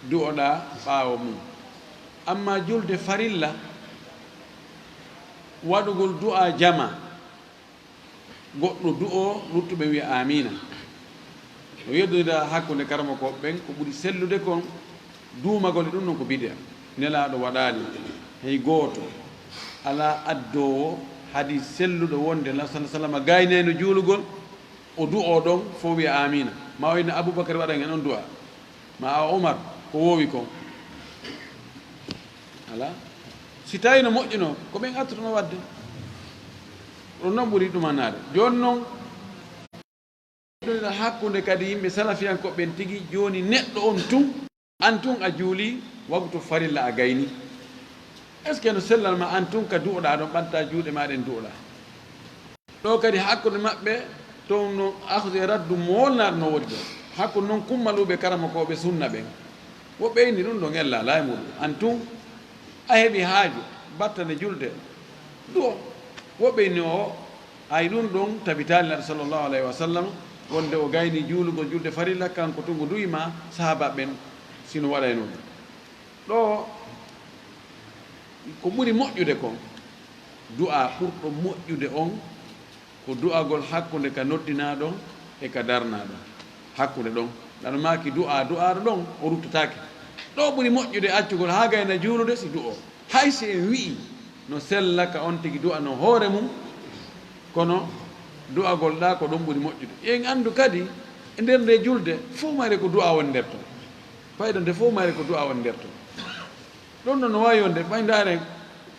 du'oɗaa ɓaawo mum. Ammaa julde farilla, waɗugol du'a jama, goɗɗo du'oo, luttuɓe wi'a aamiina. No yeddondira hakkunde karamokooɓe ɓen, ko ɓuri sellude kon, duumagol e ɗum ɗon ko bidi'a. Nelaaɗo waɗaali hay gooto, alaa addoowo hadiis selluɗo wonde Nulaaɗo sallallaahu alayhi wa sallam gaaynayno juulugol, o du'oo ɗon, fof wi'a aamiina. Ma o inna Abubakar waɗan en on du'a, ma a Umar, ko woowi kon. Alaa. Si tawii no moƴƴunoo, ko ɓen artuɗo waɗde. Ɗum noon ɓuri ɗumanaade. Jooni noon, hakkunde kadi yimɓe salafiyankooɓe ɓen tigi, jooni neɗɗo on tun, an tun a juulii, waktu farilla a gaynii. Est-ce que no sellani ma an tun ka du'oɗaa ɗon, ɓantaa juuɗe maa ɗen du'oɗaa? Ɗoo kadi hakkunde maɓɓe, toon no akhdu e raddu moolnaaɗo no woodi ɗoo. Hakkunde noon kummaluuɓe karamokooɓe sunna ɓen. Woɓɓe inni ɗum ɗon ella alaa e muɗum. An tun, a heɓi haaju, battane julde, du'o. Woɓɓe inni o, ay ɗum ɗon tabitaali Nulaaɗo sallallaahu alayhi wa sallam, wonde o gaynii juulugol julde farilla, kanko tun o du'ii ma sahaabaaɓe ɓen si no waɗaynoo ɗum. Ɗoo, ko ɓuri moƴƴude kon, du'a ɓurɗo moƴƴude on, ko du'agol hakkunde ka noddinaaɗo e ka darnaaɗo. Hakkunde ɗon. Ɗano maaki du'a, du'aaɗo ɗon, o ruttataake. Ɗoo ɓuri moƴƴude accugol haa gayna juulude si du'oo. Hay si en wi'ii no sella ka on tigi du'a no hoore mum, kono du'agol ɗaa ko ɗon ɓuri moƴƴude. En anndu kadi, e nder nde julde, fof mayre ko du'a woni nder ton. Fayda nde fof mayre ko du'a woni nder ton. Ɗum ɗon no waawi wonde, ɓay ndaaren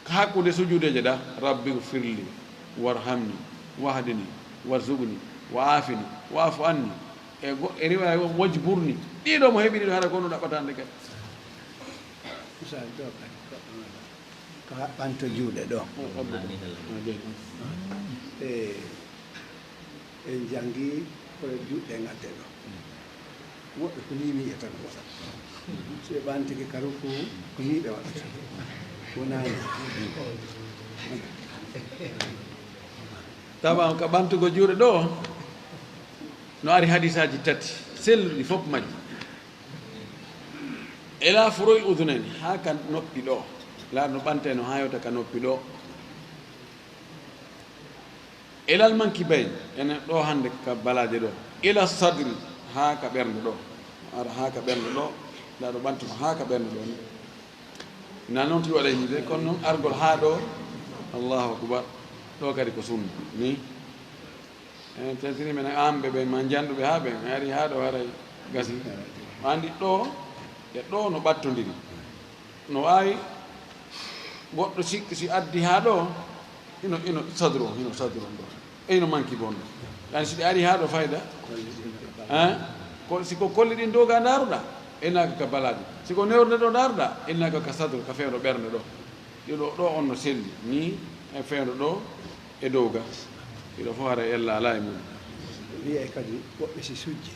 hakkunde sujuudeeje ɗaa, "Rabbi gfirli, warhamni, wahdini, warzuqni, wa aafini, wa'fu anni." E go-, e riwaaya o, "Wajburni." Ɗii ɗoo mo heɓi ɗii ɗoo, hara ko no ɗaɓɓata nde kadi. Misal ɗoo kadi, goɗɗo no ɗaa. Ko haɓɓanto juuɗe ɗoo. O, o, o, o, o, o. E, En njanngi ko e juuɗe ngadde ɗo. Woɓɓe ko nii mi yi'ata ɗum waɗata. So ɓe ɓantike ka ruku, ko nii ɓe waɗata. Wonaa nii. Tawa ka ɓantugo juuɗe ɗo, no ari hadisaaji tati, selluɗi fof majji. Ila furu'i udunayni, haa ka noppi ɗo. Laaɗo no ɓantee no haa yewta ka noppi ɗo. Ilal mankibayn, enen ɗo hannde ka balaaje ɗo. Ila sadri, haa ka ɓernde ɗo. Ara haa ka ɓernde ɗo, ndaa ɗo ɓantu ko haa ka ɓernde ɗo ni. Na noon tigi waɗa yiide, kono noon argol haa ɗo, Allahu akbar, ɗo kadi ko sunna, ni. En tentini men amɓe ɓen, ma njanɗuɓe haa ɓen, en ari haa ɗo haray gasi. O anndi ɗo e ɗo no ɓattondiri. No waawi goɗɗo sikki si addi haa ɗo, ino, ino sadru on, ino sadru on ɗo. E ino manki bon ɗo. Yani si ɓe ari haa ɗo fayda, hein? Ko, si ko kolli ɗin dow ga ndaaruɗaa, e naaka ka balaaji. Si ko newre ɗo ndaaruɗaa, e naaka ka sadru, ka fewndo ɓernde ɗo. Ɗiɗo ɗo on no selli, ni e fewndo ɗo e dow ga. Ɗiɗo fof hara ella alaa e mum. Wiyay kadi woɓɓe si sujji,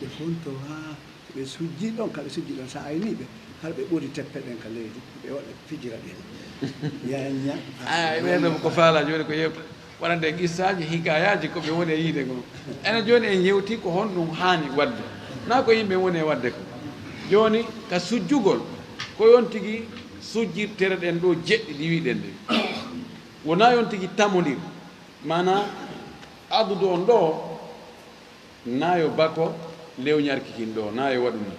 ɓe fonto haa ɓe sujji ɗon, ka ɓe sujji ɗon, sa ayni ɓe, har ɓe ɓuri teppe ɗen ka leydi, ɓe waɗa fijira ɗen. Yanya. Ah, ɓen ɗon ko faala jooni ko yewta. Waɗande qissaaji, hikayaaji ko ɓe woni e yiide kon. Enen jooni en yewti ko honɗum haani waɗde. Na ko yimɓe woni e waɗde ko. Jooni ka sujjugol, ko yon tigi sujjirtere ɗen ɗo jeɗɗi ɗi wiɗen ɗen. Wona yon tigi tamondir. Maanaa, adudu on ɗo, na yo bako lewñarki kin ɗo, na yo waɗu ni.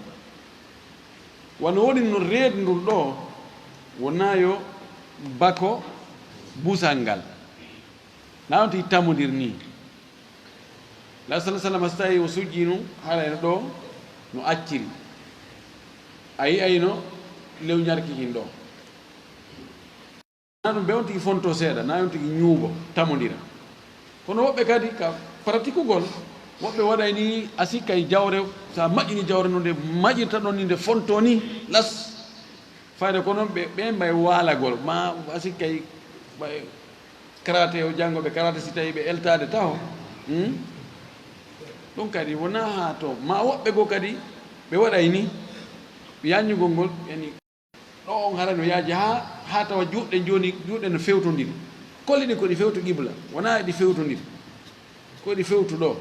Wano woni no reedu ndun ɗo, Wonaa yo bako busal ngal. Na on tigi tamondir nii. La sala salama so tawi o sujjii nun, haray no ɗoo no acciri. A yi'ay no lewñarki kin ɗoo. Na ɗum ɓe on tigi fontoo seeɗa, na on tigi ñuubo, tamondira. Kono woɓɓe kadi ka pratikugol, woɓɓe waɗay ni a sikkay jawre, sa maƴƴini jawre no nde maƴirta ɗon ni nde fontoo ni las. Fayde ko noon ɓe, ɓe mbay waalagol, ma a sikkay ɓay karate o janngo ɓe karate si tawi ɓe eltaade taho. Hmm? Ɗum kadi wonaa haa to, ma woɓɓe goo kadi ɓe waɗay ni, yaññugol ngol, yani ɗo on hara no yaaji haa, haa tawa juuɗe jooni, juuɗe no fewtondiri. Kolli ɗin ko ɗi fewtu qibla, wonaa eɗi fewtondiri. Ko ɗi fewtu ɗo.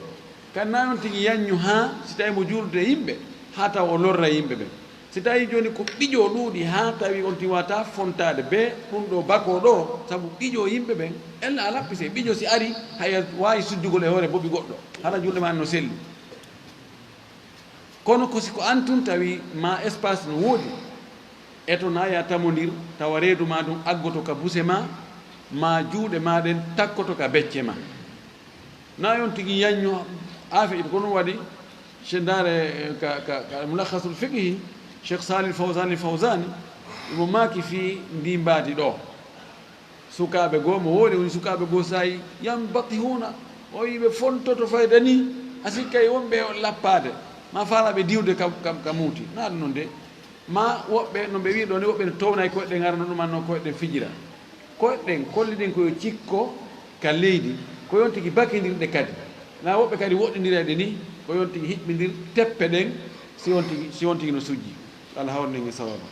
Kan na on tigi yaññu haa si tawi mo juulde yimɓe, haa tawa o lorra yimɓe ɓen. Si tawi jooni ko ɓijo ɗuuɗi haa tawi on tigi wata fontaade be ɗum ɗo bako ɗo, sabu ɓijo yimɓe ɓen, ella a lappi se ɓijo si ari, haya waawi sujjugol e hoore boɓi goɗɗo, hara julde ma no selli. Kono ko si ko an tun tawi ma espace no woodi, e to na ya tamondir, tawa reedu ma ɗum aggoto ka buse ma, ma juuɗe ma ɗen takkoto ka becce ma. Na yon tigi yañño afe ito, ko ɗum waɗi, se ndaare, eh, ka, ka, ka Mulakhasul Fiqhi, Cheikh Salih Fawzani Fawzani, imo maaki fii ndi mbaadi ɗo. Sukaaɓe goo, mo woodi woni sukaaɓe goo saa'i, yambatihuna, o wi'i ɓe fontoto fayda ni, a sikkay wonɓe e lappaade, ma faalaaɓe diwde ka, ka, ka muuti. Na ɗum non de. Ma woɓɓe, no ɓe wi'i ɗo ni, woɓɓe no townay koyɗe ɗen, arano ɗum anno koyɗe ɗen fijira. Koyɗe ɗen, kolli ɗen ko yo cikko ka leydi, ko yon tigi bakindirɗe kadi. Na woɓɓe kadi woɗɗindirayɗe ni, ko yon tigi hiɓɓindir teppe ɗen, si on tigi, si on tigi no sujji. Allah hawrinen e sawaaba.